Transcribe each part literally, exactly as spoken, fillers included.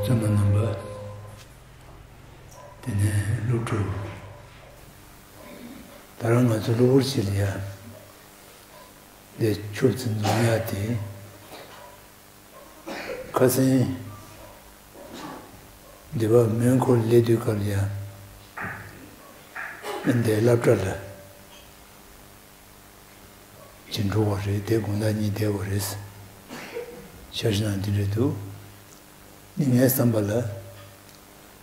ཚང་མ་རྣམ་པ། དེ་ནས་སློབ་ཕྲུག་ད་རང་ང་ཚོ་གློ་བུར་ཞིག་ལ་ཡ་འདི་ཆུ་ཚོད་འཛོམས་ཡ་དེ། ཁ་སང་འདི་པ་མོན་གྷོ་སླེབས་དུས་སྐབས་ལ་ཡ་འདི་སློབ་གྲྭ་ལ་ཅིག་འགྲོ་བ་རེད། དེ་དགོང་དག་གཉིད་བསྡད་དགོས་རེད། འཆར་གཞི་ནང་འདི་འདྲ་འདུག་ནི་ངའི་བསམ་པ་ལ་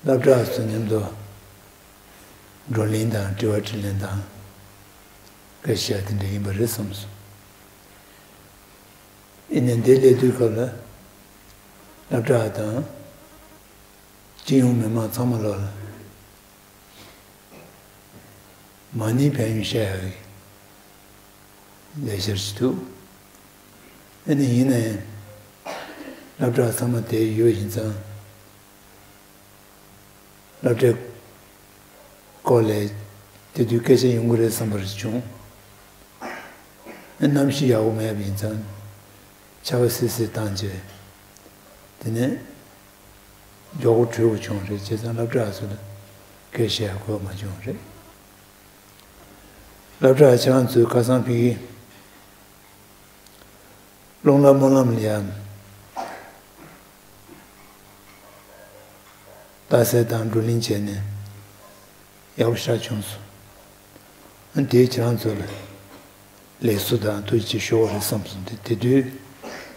སློབ་གྲྭ་ཚོ་མཉམ་དུ་བགྲོ་གླེང་དང་དྲི་བ་དྲིས་ལན་དང་སྐད་ཆ་དེ་འདྲ་ཡིན་པ་རེད་བསམ་སོང་། ཡིན་ནའི་འདི་སླེབས་དུས་སྐབས་ལ་སློབ་གྲྭ་དང་སྤྱི་ཡོངས་མི་མང་ཚང་མ་ལོག་ལ་མ་ཎི་ཕན་ཡོན་བཤད་ཡག་གི་ལས་འཆར་ཞིག་འདུག་ཨ་ནི་ཡིན་ན་ཡང་སློབ་གྲྭ་ཚང་མ་དེར་ཡོད་ཡིན་ཙང་། སློབ་གྲྭའི་སྐོར་ལ་དེ་དུས་སྐད་ཆ་ཡོང་གི་རེད་བསམ་པ་རེ་བྱུང་། ཨ་གནམ་གཤིས་ཡག་པོ་མེད་པ་ཡིན་ཙང་ཆར་པ་སིལ་སིལ་བཏང་རྗེས་དེ་ནས་མགྱོགས་པོ་བྲོས་དགོས་བྱུང་རེད། བྱས་ཙང་སློབ་གྲྭ་ཚོ་ལ་སྐད་བཤད་དགོས་མ་བྱུང་རེད། སློབ་གྲྭ་ཁྱེད་རང་ཚོས་ཁ་སང་ཕ་གི་རླུང་ལྷ་སྨོན་ལམ་ལ་ཡང་རྟགས་གསལ་དང་བགྲོ་གླེང་བྱས་ནས་ཡག་པོ་ཞེ་དྲག་བྱུང་སོང་། ཨ་དེས་ཁྱེད་རང་ཚོ་ལ་ལེགས་གསོ་དང་ཐུགས་རྗེ་ཆེ་ཞུ་བ་རེད་བསམ་སོང་། དེ་དེ་དུས་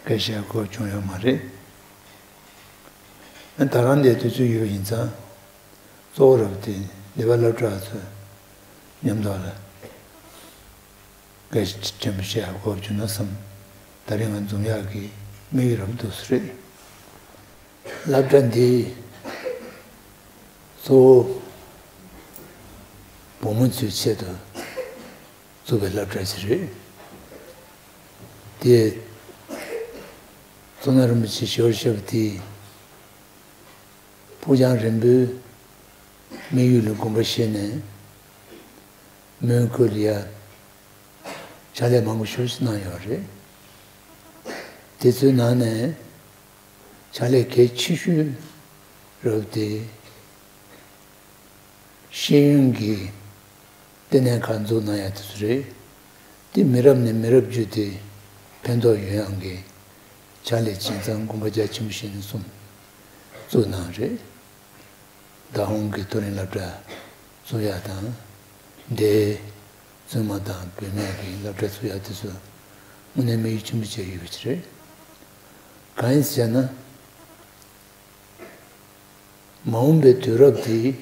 སྐད་ཆ་གོ་བྱུང་ཡོད་མ་རེད། ཨ་ད་རང་འདིར་དུས་ཚོད་ཡོད་ཡིན་ཙང་གཙོ་བོ་རབ་དེ་ལེ་བ་སློབ་གྲྭ་ཚོ་མཉམ་དུ་ལ་སྐད་ཆ་ཕྲན་བུ་བཤད་ཡག་གོ་བྱུང་ན་བསམ། ད་རིང་ང་འཛོམས་ཡག་གི་དམིགས་ཡུལ་རབ་འདུག་སེ་རེད། སློབ་གྲྭ་འདི་གཙོ་བོ་བུ་མོ་ཚོའི་ཆེད་དུ་བཙུགས་པའི་སློབ་གྲྭ་ཞིག་རེད། དེ་གཙུག་ན་རིན་པོ་ཆེ་ཞལ་བཞུགས་པ་དེས་ཕུགས་རྒྱང་རིང་པོའི་དམིགས་ཡུལ་ལ་དགོངས་པ་བཞེས་ནས་མོན་གྷོ་ལ་ཡ་ཕྱག་ལས་མང་པོ་ཞེ་པོ་ཅིག་གནང་ཡོད་རེད། དེ་ཚོའི་ནང་ནས་ཕྱག་ལས་གལ་ཆེ་ཤོས་རབ་དེ་ཤེས་ཡོན་གྱི་ལྟེ་གནས་ཁག་འཛུགས་གནང་ཡག་དེ་ཚོ་རེད། དེ་མི་རབས་ནས་མི་རབས་བརྒྱུད་དེ་ཕན་ཐོགས་ཡོང་ཡག་གི་ཕྱག་ལས་བྱས་ཙང་དགོངས་པ་རྒྱ་ཆེན་པོ་བཞེས་ནས་གསུངས་བཙུགས་གནང་རེད། ད་ཧོང་གི་མཐོ་རིམ་སློབ་གྲྭ་བཙུགས་ཡག་དང་། འདིར་བཙུན་མ་དང་བུད་མེད་ཀྱི་སློབ་གྲྭ་བཙུགས་ཡག་དེ་ཚོ་དངོས་གནས་དམིགས་ཡུལ་ཆེན་པོ་བྱས་ཡོད་པ་ཅིག་རེད། གང་ཡིན་ཟེར་ན། མ་འོངས་པའི་དུས་རབས་འདི།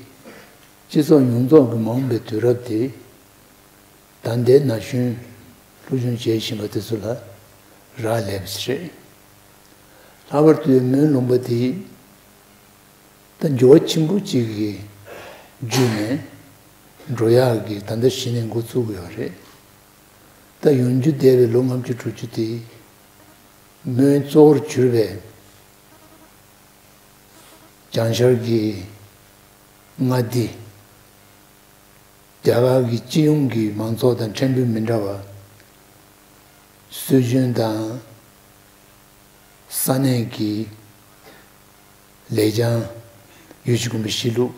སྤྱི་ཚོགས་ཡོངས་རྫོགས་ཀྱི་མ་འོངས་པའི་དུས་རབས་འདི། ད་ལྟའི་ན་གཞོན་སློབ་སྦྱོང་བྱེད་བཞིན་པ་དེ་ཚོ་ལ་རག་ལས་པ་ཞིག་རེད། ལྷག་པར་དུ་མོན་ལུང་པ་འདི་ད་འགྱུར་བ་ཆེན་པོ་གཅིག་གི་བརྒྱུད་ནས་འགྲོ་ཡག་གི་ད་ལྟ་གཞི་ནས་འགོ་བཙུགས་ཡོད་རེད། ད་ཡོང་རྒྱུ་བསྡད་པའི་ལོ་ལྔ་བཅུ་དྲུག་ཅུ་དེ་མོན་གཙོ་བོར་གྱུར་པའི་བྱང་ཤར་གྱི་མངའ་སྡེ། རྒྱ་གར་གྱི་སྤྱི་ཡོངས་ཀྱི་མང་ཚོགས་དང་ཕྲན་བུ་མི་འདྲ་བ། སྲོལ་རྒྱུན་དང་ས་གནས་ཀྱི་ལེགས་བྱང་། ཡུལ་གྱི་གོམས་པའི་གཤིས་ལུགས་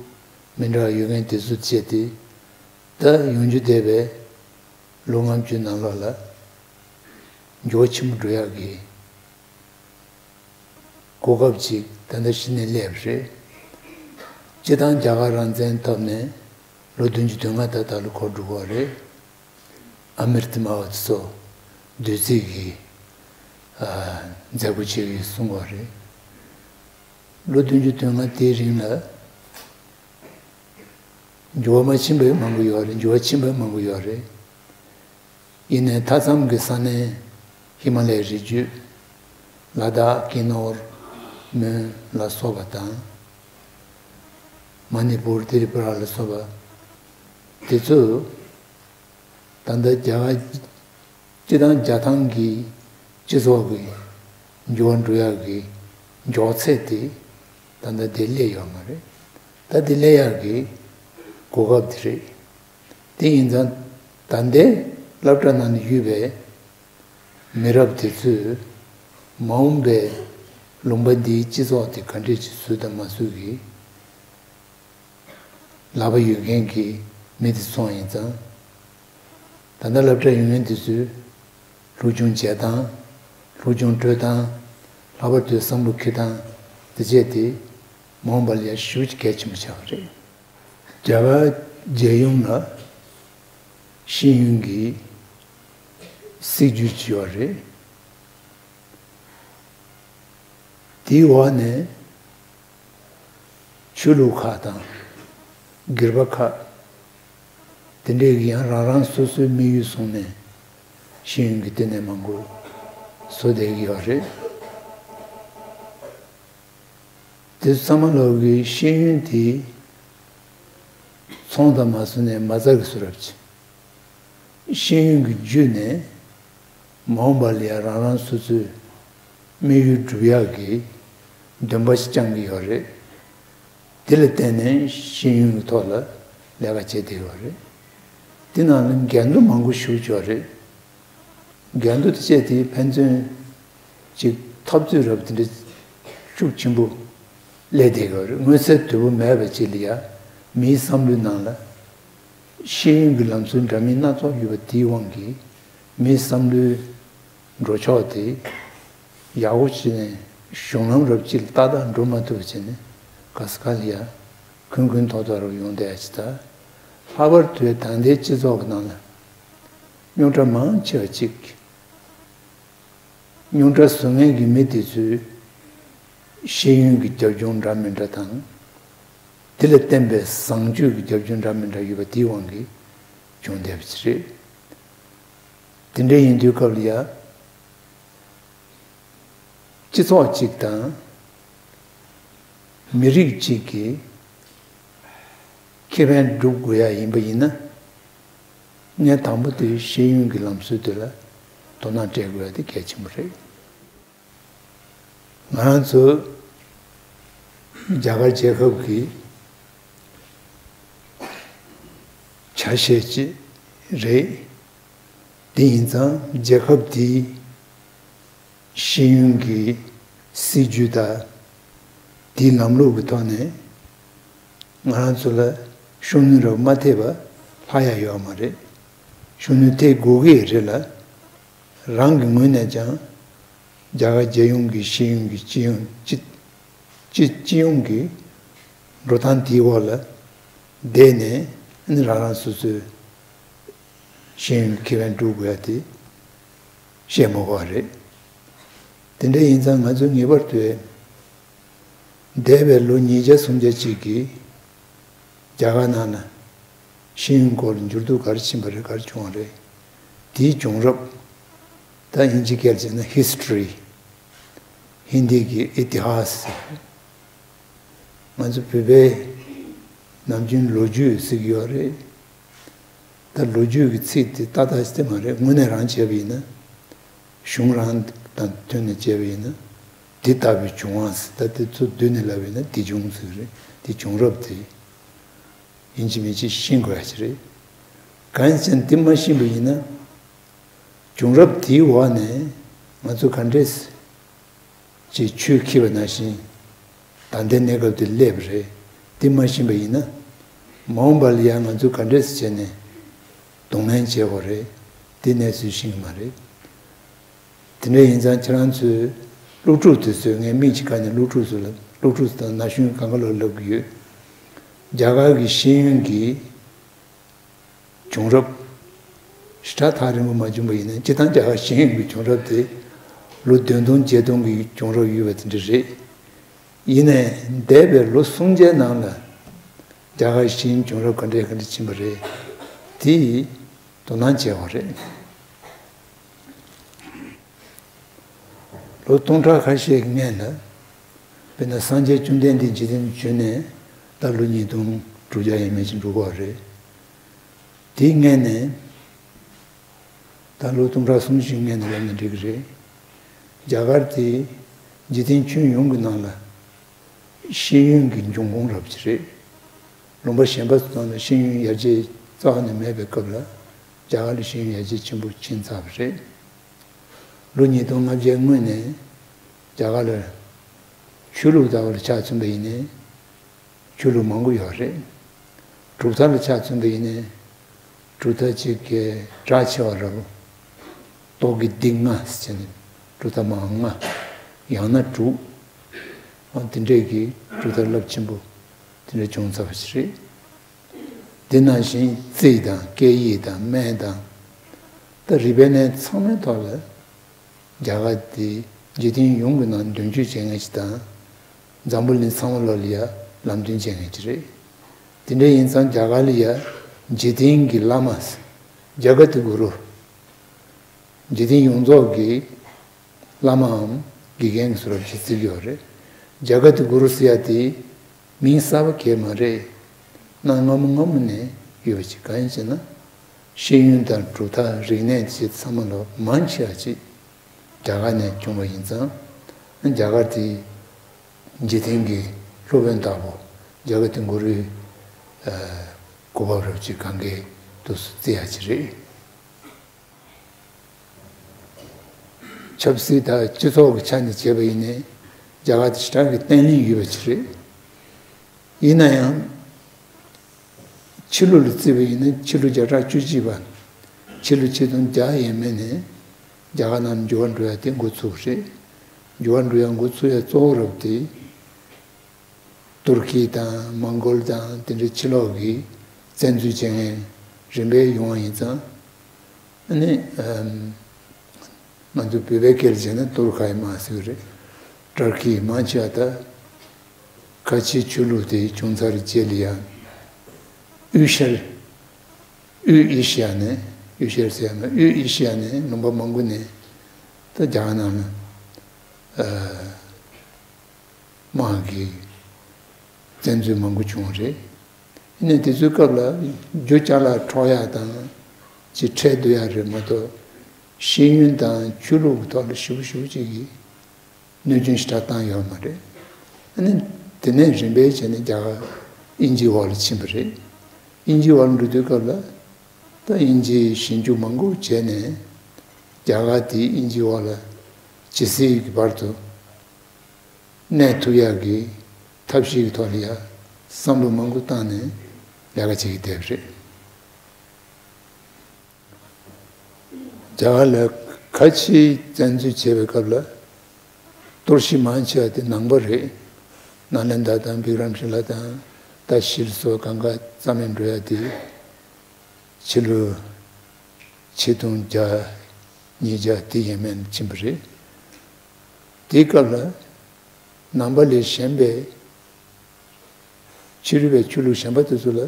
མི་འདྲ་བ་ཡོད་མཁན་དེ་ཚོ་བཅས་ཏེ། ད་ཡོང་རྒྱུ་བསྡད་པའི་ལོ་ལྔ་བཅུའི་ནང་ལོགས་ལ་འགྱུར་བ་ཆེན་པོ་འགྲོ་ཡག་གི་གོ་སྐབས་ཅིག་ད་ལྟ་གཞི་ནས་སླེབས་རེད། སྤྱིར་བཏང་རྒྱ་གར་རང་བཙན་ཐོབ་ནས་ལོ་བདུན་ཅུ་དོན་ལྔ་ད་ལྟ་ལ་འཁོར་འགྲོ་གི་རེད། ཨ་མེ་རི་ཐི་མ་བ་ཚོ་བདུད་རྩི་གི་ཨ་མཛད་སྒོ་བྱེད་ཀྱི་གསུང་བ་རེད། ལོ་བདུན་ཅུ་དོན་ལྔ་དེའི་རིང་ལ་འགྱུར་བ་མ་ཕྱིན་པའི་མང་པོ་ཡོད་རེད། འགྱུར་བ་ཕྱིན་པའི་མང་པོ་ཡོད་རེད། ཡིན་ནའི་མཐའ་མཚམས་ཀྱི་ས་གནས་ཧི་མ་ལའི་རི་རྒྱུད། ལ་དྭགས། ཀི་ནོར། མོན་ལ་སོགས་པ་དང་། མ་ནི་པུར། ཏི་རི་པུ་ར་ལ་སོགས་པ་དེ་ཚོ་ད་ལྟ་རྒྱ་གར་སྤྱི་དང་རྒྱ་ཐང་གི་སྤྱི་ཚོགས་ཀྱི་འགྱུར་བ་འགྲོ་ཡག་གི་མགྱོགས་ཚད་དེ་ད་ལྟ་དེ་སླེབས་ཡོད་མ་རེད། ད་དེ་སླེབས་ཡག་གི་གོ་སྐབས་དེ་རེད། དེ་ཡིན་ཙང་ད་ལྟའི་སློབ་གྲྭ་ནང་ནས་ཡོད་པའི་མི་རབས་དེ་ཚོས་མ་འོངས་པའི་ ལུང་པ་འདིའི་སྤྱི་ཚོགས་དེ་ག་འདྲས་ཅིག་བཟོས་དང་མ་བཟོས་ཀྱི་ལག་པ་ཡོད་མཁན་གྱི་མི་དེ་ཚོ་ཡིན་ཙང་། ད་ལྟ་སློབ་གྲྭ་ཡོང་མཁན་དེ་ཚོས་སློབ་སྦྱོང་བྱེད་སྟངས། སློབ་སྦྱོང་སྤྲོད་སྟངས། ལྷག་པར་དུ་བསམ་བློ་འཁྱེར་སྟངས་དེ་བྱས་ཏེ་མ་འོངས་པ་ལ་ཡང་ཞེ་པོ་ཅིག་གལ་ཆེན་པོ་ཆགས་པ་རེད། རྒྱ་གར་རྒྱལ་ཡོངས་ལ་ཤེས་ཡོན་གྱི་སྲིད་ཇུས་ཅིག་ཡོད་རེད། དེའི་འོག་ནས་ཆོས་ལུགས་ཁག་དང་། སྒེར་པ་ཁག་དེ་འདྲས་ཀྱིས་ཡང་རང་རང་སོ་སོའི་དམིགས་ཡུལ་བཟུང་ནས་ཤེས་ཡོན་གྱི་ལྟེ་གནས་མང་པོ་བཟོ་བསྡད་ཀྱི་ཡོད་རེད། དེ་ཚང་མ་ལོག་གི་ཤེས་ཡོན་དེ་ཚོང་དང་མ་བཟོ་ནས་མ་རྩ་གི་བཟོ་འདྲ་ཅིག་ཤེས་ཡོན་གྱི་བརྒྱུད་ནས་མ་འོངས་པ་ལ་ཡང་རང་རང་སོ་སོའི་དམིགས་ཡུལ་སྒྲུབ་ཡག་གི་འདུན་པ་ཞིག་བཅངས་ཀྱི་ཡོད་རེད། དེ་ལ་བརྟེན་ནས་ཤེས་ཡོན་གྱི་ཐོག་ལ་ལས་ཀ་བྱེད་བསྡད་ཡོད་རེད། དེ་ནང་ལ་འགལ་འདུ་མང་པོ་ཞིག་ཡོད་རེད། འགལ་འདུ་དེ་བཅས་དེ་ཕན་ཚུན་ཅིག་འཐབ་རྩོད་རབ་དེ་འདྲ་ཤུགས་ཆེན་པོ་སླེབས་བསྡད་ཡོད་རེད། མངོན་གསལ་དོད་པོ་མེད་པ་ཅིག་ལ་ཡ་མིའི་བསམ་བློའི་ནང་ལ་ཤེས་ཡོན་གྱི་ལམ་སྲོལ་འདྲ་མིན་སྣ་ཚོགས་ཡོད་པ་དེའི་དབང་གིས་མིའི་བསམ་བློའི་འགྲོ་ཕྱོགས་དེ་ཡག་པོ་བྱས་ནས་གཞུང་ལམ་རབ་ཅིག་ལ་ཏག་ཏག་འགྲོ་མ་ཐུབ་པ་བྱས་ནས་ག་ས་ག་ལ་ཡ་འཁོན་འཁོན་ཐོག་ཐོག་རུ་ཡོང་བསྡད་ཡ་ཅིག་དང་། ལྷག་པར་དུ་ད་ལྟའི་སྤྱི་ཚོགས་ཀྱི་ནང་ལ་རྙོག་དྲ་མང་ཆེ་བ་ཅིག་རྙོག་དྲ་བཟོ་མཁན་གྱི་མི་དེ་ཚོས་ཤེས་ཡོན་གྱི་རྒྱབ་ལྗོངས་འདྲ་མི་འདྲ་དང་། དེ་ལ་བརྟེན་པའི་བཟང་སྤྱོད་ཀྱི་རྒྱབ་ལྗོངས་འདྲ་མི་འདྲ་ཡོད་པ་དེའི་དབང་གིས་བྱུང་བསྡད་པ་ཅིག་རེད། དེ་འདྲ་ཡིན་དུས་སྐབས་ལ་ཡ། སྤྱི་ཚོགས་གཅིག་དང་མི་རིགས་གཅིག་གི་ཁེ་ཕན་སྒྲུབ་དགོས་ཡ་ཡིན་པ་ཡིན་ན། ངས་དང་པོ་དེ་ཤེས་ཡོན་གྱི་ལམ་སྲོལ་དེ་ལ་དོ་སྣང་སྤྲད་དགོས་ཡ་དེ་གལ་ཆེན་པོ་རེད། ང་རང་ཚོ་རྒྱ་གར་རྒྱལ་ཁབ་ཀྱི་ཆ་ཤས་ཅིག་རེད། དེ་ཡིན་ཙང་རྒྱལ་ཁབ་དེའི་ཤེས་ཡོན་གྱི་སྲིད་ཇུས་དང་དེའི་ལམ་ལུགས་ཀྱི་ཐོག་ནས་ང་རང་ཚོ་ལ་ཤུགས་སྣོན་རབ་མ་ཐེབས་པ་ལྷག་ཡ་ཡོད་མ་རེད། ཤུགས་སྣོན་ཐེབས་དགོས་ཀྱི་རེད་ལ། རང་གི་ངོས་ནས་ཀྱང་རྒྱ་གར་རྒྱལ་ཡོངས་ཀྱི་ཤེས་ཡོན་གྱི་སྤྱི་ཡོངས་སྤྱི་སྤྱི་སྤྱི་ཡོངས་ཀྱི་འགྲོ་སྟངས་དེའི་འོག་ལ་བསྡད་ནས་ནི་རང་རང་སོ་སོའི་ཤེས་ཡོན་གྱི་ཁེ་ཕན་སྒྲུབ་དགོས་ཡ་དེ་བཤད་མ་དགོས་པ་རེད། དེ་འདྲ་ཡིན་ཙང་ང་ཚོས་ངེས་པར་དུ་འདས་པའི་ལོ་ཉིས་བརྒྱ་སུམ་བརྒྱ་ཅིག་གི་རྒྱ་གར་ནང་ན་ཤེས་ཡོན་སྐོར་འགྱུར་ལྡོག་ག་རེ་ཕྱིན་པ་རེད། ག་རེ་བྱུང་བ་རེད། དེའི་བྱུང་རབས། ད་དབྱིན་ཇི་སྐད་བྱས་ན་ཧི་སི་ཊོ་རི། ཧིན་དི་གི་ཨི་ཏི་ཧཱ་སི། ང་ཚོ་བོད་པའི་ནམ་རྒྱུན་ལོ་རྒྱུས་ཟེར་གྱི་ཡོད་རེད། ད་ལོ་རྒྱུས་ཀྱི་ཚིག་དེ་ཏག་ཏག་ཅིག་མ་རེད། དངོས་གནས་རང་བྱས་པ་ཡིན་ན། གཞུང་རང་དང་མཐུན་ནས་བྱས་པ་ཡིན་ན། དེ་ལྟ་བུའི་བྱུང་བ་ཟེར། ད་དེ་ཚོ་བསྡུས་ནས་ལབ་ཡིན་ན་དེ་བྱུང་ཟེར་གྱི་རེད། དེ་བྱུང་རབས་དེ་ཡིན་གཅིག་མིན་གཅིག་ཤེས་དགོས་ཡ་ཅིག་རེད། གང་ཡིན་ཟེར་ན་དེ་མ་ཤེས་པ་ཡིན་ན། བྱུང་རབས་དེའི་འོག་ནས་ང་ཚོ་ག་འདྲས་ཅིག་ཆུ་འཁྱིལ་བ་ནང་བཞིན་ད་ལྟའི་གནས་སྐབས་དེ་སླེབས་པ་རེད། དེ་མ་ཤེས་པ་ཡིན་ན་མ་འོངས་པ་ལ་ཡང་ང་ཚོས་ག་འདྲས་བྱས་ནས་གདོང་ལེན་བྱེད་དགོས་རེད། དེ་གནས་ཚུལ་ཤེས་ཀྱི་མ་རེད། དེ་འདྲ་ཡིན་ཙང་ཁྱེད་རང་ཚོས་སློབ་ཕྲུག་དེ་ཚོས། ངས་མིང་ཅིག་བཀར་ནས་སློབ་ཕྲུག་ཚོ་ལ། སློབ་ཕྲུག་དང་ན་གཞོན་གང་ག་ལ་ལབ་ཀྱི་ཡོད། རྒྱ་གར་གྱི་ཤེས་ཡོན་གྱི་བྱུང་རབས་ཞེ་དྲག་ཐག་རིང་པོ་མ་བྱུང་པ་ཡིན་ན། སྤྱིར་བཏང་རྒྱ་གར་ཤེས་ཡོན་གྱི་བྱུང་རབས་དེ་ལོ་བདུན་སྟོང་བརྒྱད་སྟོང་གི་བྱུང་རབས་ཡོད་པ་དེ་འདྲ་རེད། ཡིན་ནའི་འདས་པའི་ལོ་སུམ་བརྒྱའི་ནང་ལ་རྒྱ་གར་ཤེས་ཡོན་བྱུང་རབས་ག་འདྲས་ག་འདྲས་ཕྱིན་པ་རེད། དེ་དོ་སྣང་བྱེད་དགོས་རེད། ལོ་སྟོང་ཕྲག་ཁ་ཤས་ཀྱི་སྔོན་ལ། དཔེར་ན་སངས་རྒྱས་བཅོམ་ལྡན་འདས་འཇིག་རྟེན་དུ་བྱོན་ནས་ད་ལོ་ཉིས་སྟོང་དྲུག་བརྒྱ་ཡས་མས་ཅིག་འགྲོ་གི་ཡོད་རེད། དེའི་སྔོན་ནས་ད་ལོ་སྟོང་ཕྲག་གསུམ་བཞི་སྔོན་ནས་ལབ་ན་འགྲིག་གི་རེད། རྒྱ་གར་དེ་འཇིག་རྟེན་ཁྱོན་ཡོངས་ཀྱི་ནང་ལ་ཤེས་ཡོན་གྱི་འབྱུང་ཁུངས་རབ་ཅིག་རེད། ལུང་པ་གཞན་པ་ཚོ་ནང་ལ་ཤེས་ཡོན་ཡར་རྒྱས་རྩ་བ་ནས་མེད་པའི་སྐབས་ལ་རྒྱ་གར་ལ་ཤེས་ཡོན་ཡར་རྒྱས་ཆེན་པོ་ཕྱིན་ཚར་བ་རེད། ལོ་ཉིས་སྟོང་ལྔ་བརྒྱའི་སྔོན་ནས་རྒྱ་གར་ལ་ ཆོས་ལུགས་ལྟ་བུ་ལ་ཆ་མཚོན་པ་ཡིན་ནའི་ཆོས་ལུགས་མང་པོ་ཡོད་རེད། གྲུབ་མཐའ་ལ་ཆ་མཚོན་པ་ཡིན་ནའི་གྲུབ་མཐའ་གཅིག་གི་གྲགས་ཆེ་བ་ར་བོ། རྟོག་གེ་སྡེ་ལྔ་ཟེར་ནས་གྲུབ་མཐའ་མང་ལྔ། ཡང་ན་དྲུག་ཨ་དེ་འདྲས་ཀྱི་གྲུབ་མཐའ་རླབས་ཆེན་པོ་དེ་འདྲས་བྱུང་ཚར་བ་ཞིག་རེད། དེ་ནང་བཞིན་རྩིས་དང་སྐད་ཡིག་དང་སྨན་དང་། ད་རིག་པའི་གནས་ཚང་མའི་ཐོག་ལ་རྒྱ་གར་དེ་འཇིག་རྟེན་ཡོངས་ཀྱི་ནང་མདུན་སྐྱོད་བྱེད་མཁན་ཞིག་དང་། འཛམ་བུ་གླིང་ཚང་མ་ལོ་ལ་ཡ་ལམ་སྟོན་བྱེད་མཁན་ཞིག་རེད། དེ་འདྲ་ཡིན་ཙང་རྒྱ་གར་ལ་ཡ་འཇིག་རྟེན་གྱི་བླ་མ། ཛ་ག་ཏི་གུ་རུ། འཇིག་རྟེན་ཡོངས་རྫོགས་ཀྱི་བླ་མའམ་དགེ་རྒན་གྱི་བཟོ་འདྲ་ཅིག་བརྩི་གི་ཡོད་རེད། ཛ་ག་ཏི་གུ་རུ་ཟེར་ཡ་དེ་མིང་གསར་པ་གང་ཡང་མ་རེད། གནའ་སྔ་མོ་སྔ་མོ་ནས་ཡོད་པ་ཅིག་གང་ཡིན་ཟེར་ན། ཤེས་ཡོན་དང་གྲུབ་མཐའ་རིག་གནས་བཅས་ཚང་མ་ལ་མང་ཆེ་བ་ཅིག་རྒྱ་གར་ནས་བྱུང་བ་ཡིན་ཙང་། རྒྱ་གར་དེ་འཇིག་རྟེན་གྱི་སློབ་དཔོན་ལྟ་བུ་ཛ་ག་ཏི་གུ་རུའི་གོ་འཕང་རབ་ཅིག་གང་གའི་དུས་སུ་བརྩི་ཡ་ཅིག་རེད། ཆབ་སྲིད་དང་སྤྱི་ཚོགས་ཀྱི་ཆ་ནས་བྱས་པ་ཡིན་ནའི་རྒྱ་གར་དེ་ཞེ་དྲག་གི་བརྟན་ལྷིང་ཡོད་པ་ཅིག་རེད། ཡིན་ན་ཡང་ཕྱི་ལོགས་ལ་བརྩིས་པ་ཡིན་ན་ཕྱི་ལོ་བརྒྱ་ཕྲག་བཅུ་གཅིག་པ། ཕྱི་ལོ་ཆིག་སྟོང་བརྒྱ་ཡས་མས་ནས་རྒྱ་གར་ནང་འགྱུར་བ་འགྲོ་ཡ་དེ་འགོ་ཚུགས་རེད། འགྱུར་བ་འགྲོ་ཡ་འགོ་ཚུགས་ཡ་གཙོ་བོ་རབ་དེ་ཏུར་ཀི་དང་མོང་གོལ་དང་དེ་འདྲའི་ཕྱི་ལོགས་ཀྱི་བཙན་འཛུལ་བྱེད་མཁན་རིམ་པས་ཡོང་བ་ཡིན་ཙང་། ཨ་ནི་ཨམ། ང་ཚོ་བོད་པའི་སྐད་ལ་བྱས་ན་ཏུར་ཁའི་དམག་ཟེར་གི་རེད། ཏུར་ཁིའི་དམག་ཆ་ད་ཁ་ཆེའི་ཆོས་ལུགས་དེ་བྱུང་ཚར་རྗེས་ལ་ཡང་དབུས་ཤར། དབུས་ཨེ་ཤི་ཡ་ནས། དབུས་ཤར་ཟེར་ཡ་མ་དབུས་ཨེ་ཤི་ཡ་ནས་ལུང་པ་མང་པོ་ནས་ད་རྒྱ་གར་ནང་ལ་ཨ། དམག་གི་བཙན་འཛུལ་མང་པོ་བྱུང་བ་རེད། ཡིན་ནའི་དེ་ཚོའི་སྐབས་ལ་རྒྱུ་ཅ་ལག་འཕྲོག་ཡག་དང་ཅིག་ཁྲལ་བསྡུ་ཡག་རེད་མ་གཏོགས་ཤེས་ཡོན་དང་ཆོས་ལུགས་ཀྱི་ཐོག་ལ་ཞེ་པོ་ཞེ་པོ་ཅིག་གིས་གནོད་སྐྱོན་ཞེ་དྲག་བཏང་ཡོད་མ་རེད། ཨ་ནི་དེ་ནས་རིམ་པས་བྱས་ནས་རྒྱ་གར་དབྱིན་ཇིའི་འོག་ལ་ཕྱིན་པ་རེད། དབྱིན་ཇིའི་འོག་ལ་འགྲོ་དུས་སྐབས་ལ་ད་དབྱིན་ཇིའི་ཞིབ་འཇུག་མང་པོ་བྱས་ནས་རྒྱ་གར་དེ་དབྱིན་ཇིའི་འོག་ལ་ཇི་སྲིད་ཀྱི་བར་དུ་གནས་ཐུབ་ཡག་གི་ཐབས་ཤེས་ཀྱི་ཐོག་ལ་ཡ་བསམ་བློ་མང་པོ་བཏང་ནས་ལས་ཀ་བྱེད་ཀྱི་བསྡད་པ་རེད། རྒྱ་གར་ལ་ཁ་ཆེའི་བཙན་འཛུལ་བྱས་པའི་སྐབས་ལ་གཏོར་བཤིག་མང་ཆེ་བ་དེ་ནང་པ་རེད། ནཱ་ལེནྡྲ་དང་བི་ཀྲམ་ཤི་ལ་དང་ད་ཤིལ་སོགས་གང་ག་རྩ་མེད་འགྲོ་ཡ་དེ་ཕྱི་ལོ་ཆིག་སྟོང་བརྒྱ་ཉིས་བརྒྱ་དེ་ཡས་མས་ཕྱིན་པ་རེད། དེའི་སྐབས་ལ་ནང་པ་ལས་གཞན་པའི་ཕྱི་རོལ་པའི་ཆོས་ལུགས་གཞན་པ་དེ་ཚོ་ལ་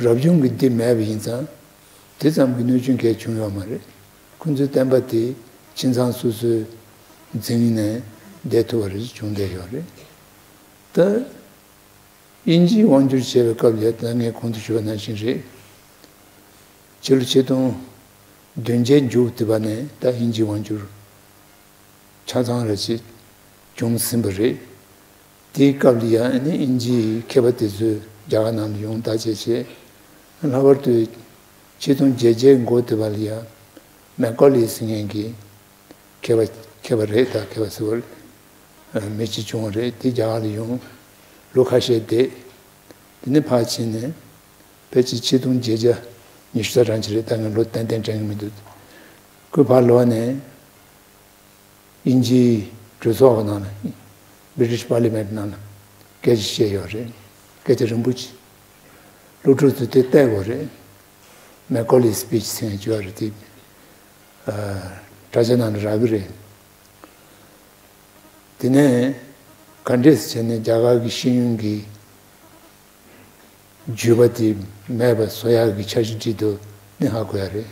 རབ་བྱུང་གི་སྡེ་མེད་པ་ཡིན་ཙང་དེ་ཙམ་གྱི་གནོད་སྐྱོན་གང་ཡང་བྱུང་ཡོད་མ་རེད། ཁོང་ཚོའི་བསྟན་པ་དེ་ཁྱིམ་ཚང་སོ་སོས་འཛིན་ནས་བསྡད་ཐུབ་པ་རེ་བྱུང་བསྡད་ཡོད་རེད། ད་དབྱིན་ཇིའི་དབང་སྒྱུར་བྱས་པའི་སྐབས་ལ་ད་ངས་གོང་དུ་ཞུས་པ་ནང་བཞིན་རེད། ཕྱི་ལོ་ཆིག་སྟོང་བདུན་བརྒྱའི་མཇུག་དེ་བ་ནས་ད་དབྱིན་ཇིའི་དབང་སྒྱུར་ཆ་ཚང་ར་ཅིག་བྱུང་ཟིན་པ་རེད། དེའི་སྐབས་ལ་ཡང་ཨ་ནི་དབྱིན་ཇིའི་མཁས་པ་དེ་ཚོས་རྒྱ་གར་ནང་ལ་ཡོང་བརྟག་དཔྱད་བྱས། ལྷག་པར་དུ་ཆིག་སྟོང་བརྒྱད་བརྒྱའི་འགོ་དེ་བ་ལ་ཡང་མེ་ཀོ་ལི་ཟེར་མཁན་གྱི་མཁས་པ་མཁས་པ་རེད། ད་མཁས་པ་ཟེར་བ་མི་གཅིག་བྱུང་བ་རེད། དེ་རྒྱ་གར་ལ་ཡོང་ལོ་ཁ་ཤས་བསྡད། དེ་ནས་ཕར་ཕྱིན་ནས་ཕལ་ཆེར་ཆིག་སྟོང་བརྒྱད་བརྒྱ་ཉི་ཤུ་རྩ་གྲངས་ཅིག་རེད། ད་ངས་ལོ་ཏན་ཏན་དྲན་གྱི་མི་འདུག་ཁོས་ཕར་ལོག་ནས། དབྱིན་ཇིའི་གྲོས་ཚོགས་ཀྱི་ནང་ལ། British Parliament ནང་ལ་སྐད་ཆ་བཤད་ཡོད་རེད། སྐད་ཆ་རིང་པོ་ཅིག་སློབ་ཕྲུག་ཚོས་དེ་བལྟས་ཡོད་རེད། Macaulay speech ཟེར་མཁན་ཅིག་ཡོད་རེད། དེ་ཨ་དྲ་རྒྱ་ནང་ལ་རག་གི་རེད། དེ་ནས་ག་འདྲས་བྱས་ནས་རྒྱ་གར་གྱི་ཤེས་ཡོན་གྱི་བརྒྱུད་པ་དེ་མེད་པ་བཟོ་ཡག་གི་འཆར་གཞི་བྲིས་འདུག་ནི་ཧ་གོ་ཡ་རེད།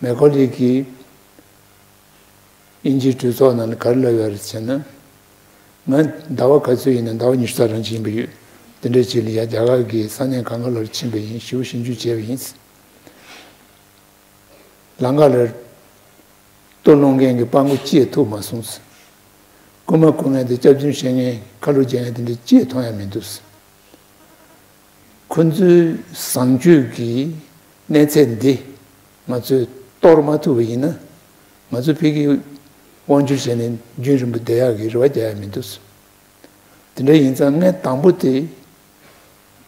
མེ་ཀོ་ལི་གིས་དབྱིན་ཇིའི་གྲོས་ཚོགས་ནང་ལ་ག་རེ་ལབ་ཡོད་རེད་ཟེར་ན། ང་ཟླ་བ་ག་ཚོད་ཡིན་ན་ཟླ་བ་ཉི་ཤུ་རྩ་གྲངས་ཅིག་ཡིན་པ་ཡོད། དེ་འདྲ་ཅིག་ལ་ཡ་རྒྱ་གར་གྱི་ས་གནས་གང་ག་ལ་ཕྱིན་པ་ཡིན། ཞེ་པོ་ཞིབ་འཇུག་བྱས་པ་ཡིན། ལམ་ཁ་ལ་ལྟོ་སློང་མཁན་གྱི་སྤྲང་པོ་གཅིག་ཐུག་མ་སོང་ཟེར། རྐུན་མ་རྐུ་མཁན་དང་སྐྱག་རྫུན་བཤད་མཁན་ཁ་ལོ་སྒྱེལ་མཁན་དེ་འདྲ་གཅིག་མཐོང་ཡ་མི་འདུག་ཟེར། ཁོ་ཚོའི་བཟང་སྤྱོད་ཀྱི་གནས་ཚད་འདི་ང་ཚོས་གཏོར་མ་ཐུབ་པ་ཡིན་ན། ང་ཚོ་ཕ་གི་ དབང་བསྒྱུར་བྱས་ནས་རྒྱུན་རིང་པོ་བསྡད་ཡག་གི་རེ་བ་རྒྱག་ཡ་མི་འདུག་དེ་འདྲ་ཡིན་ཙང་ངས་དང་པོ་དེ་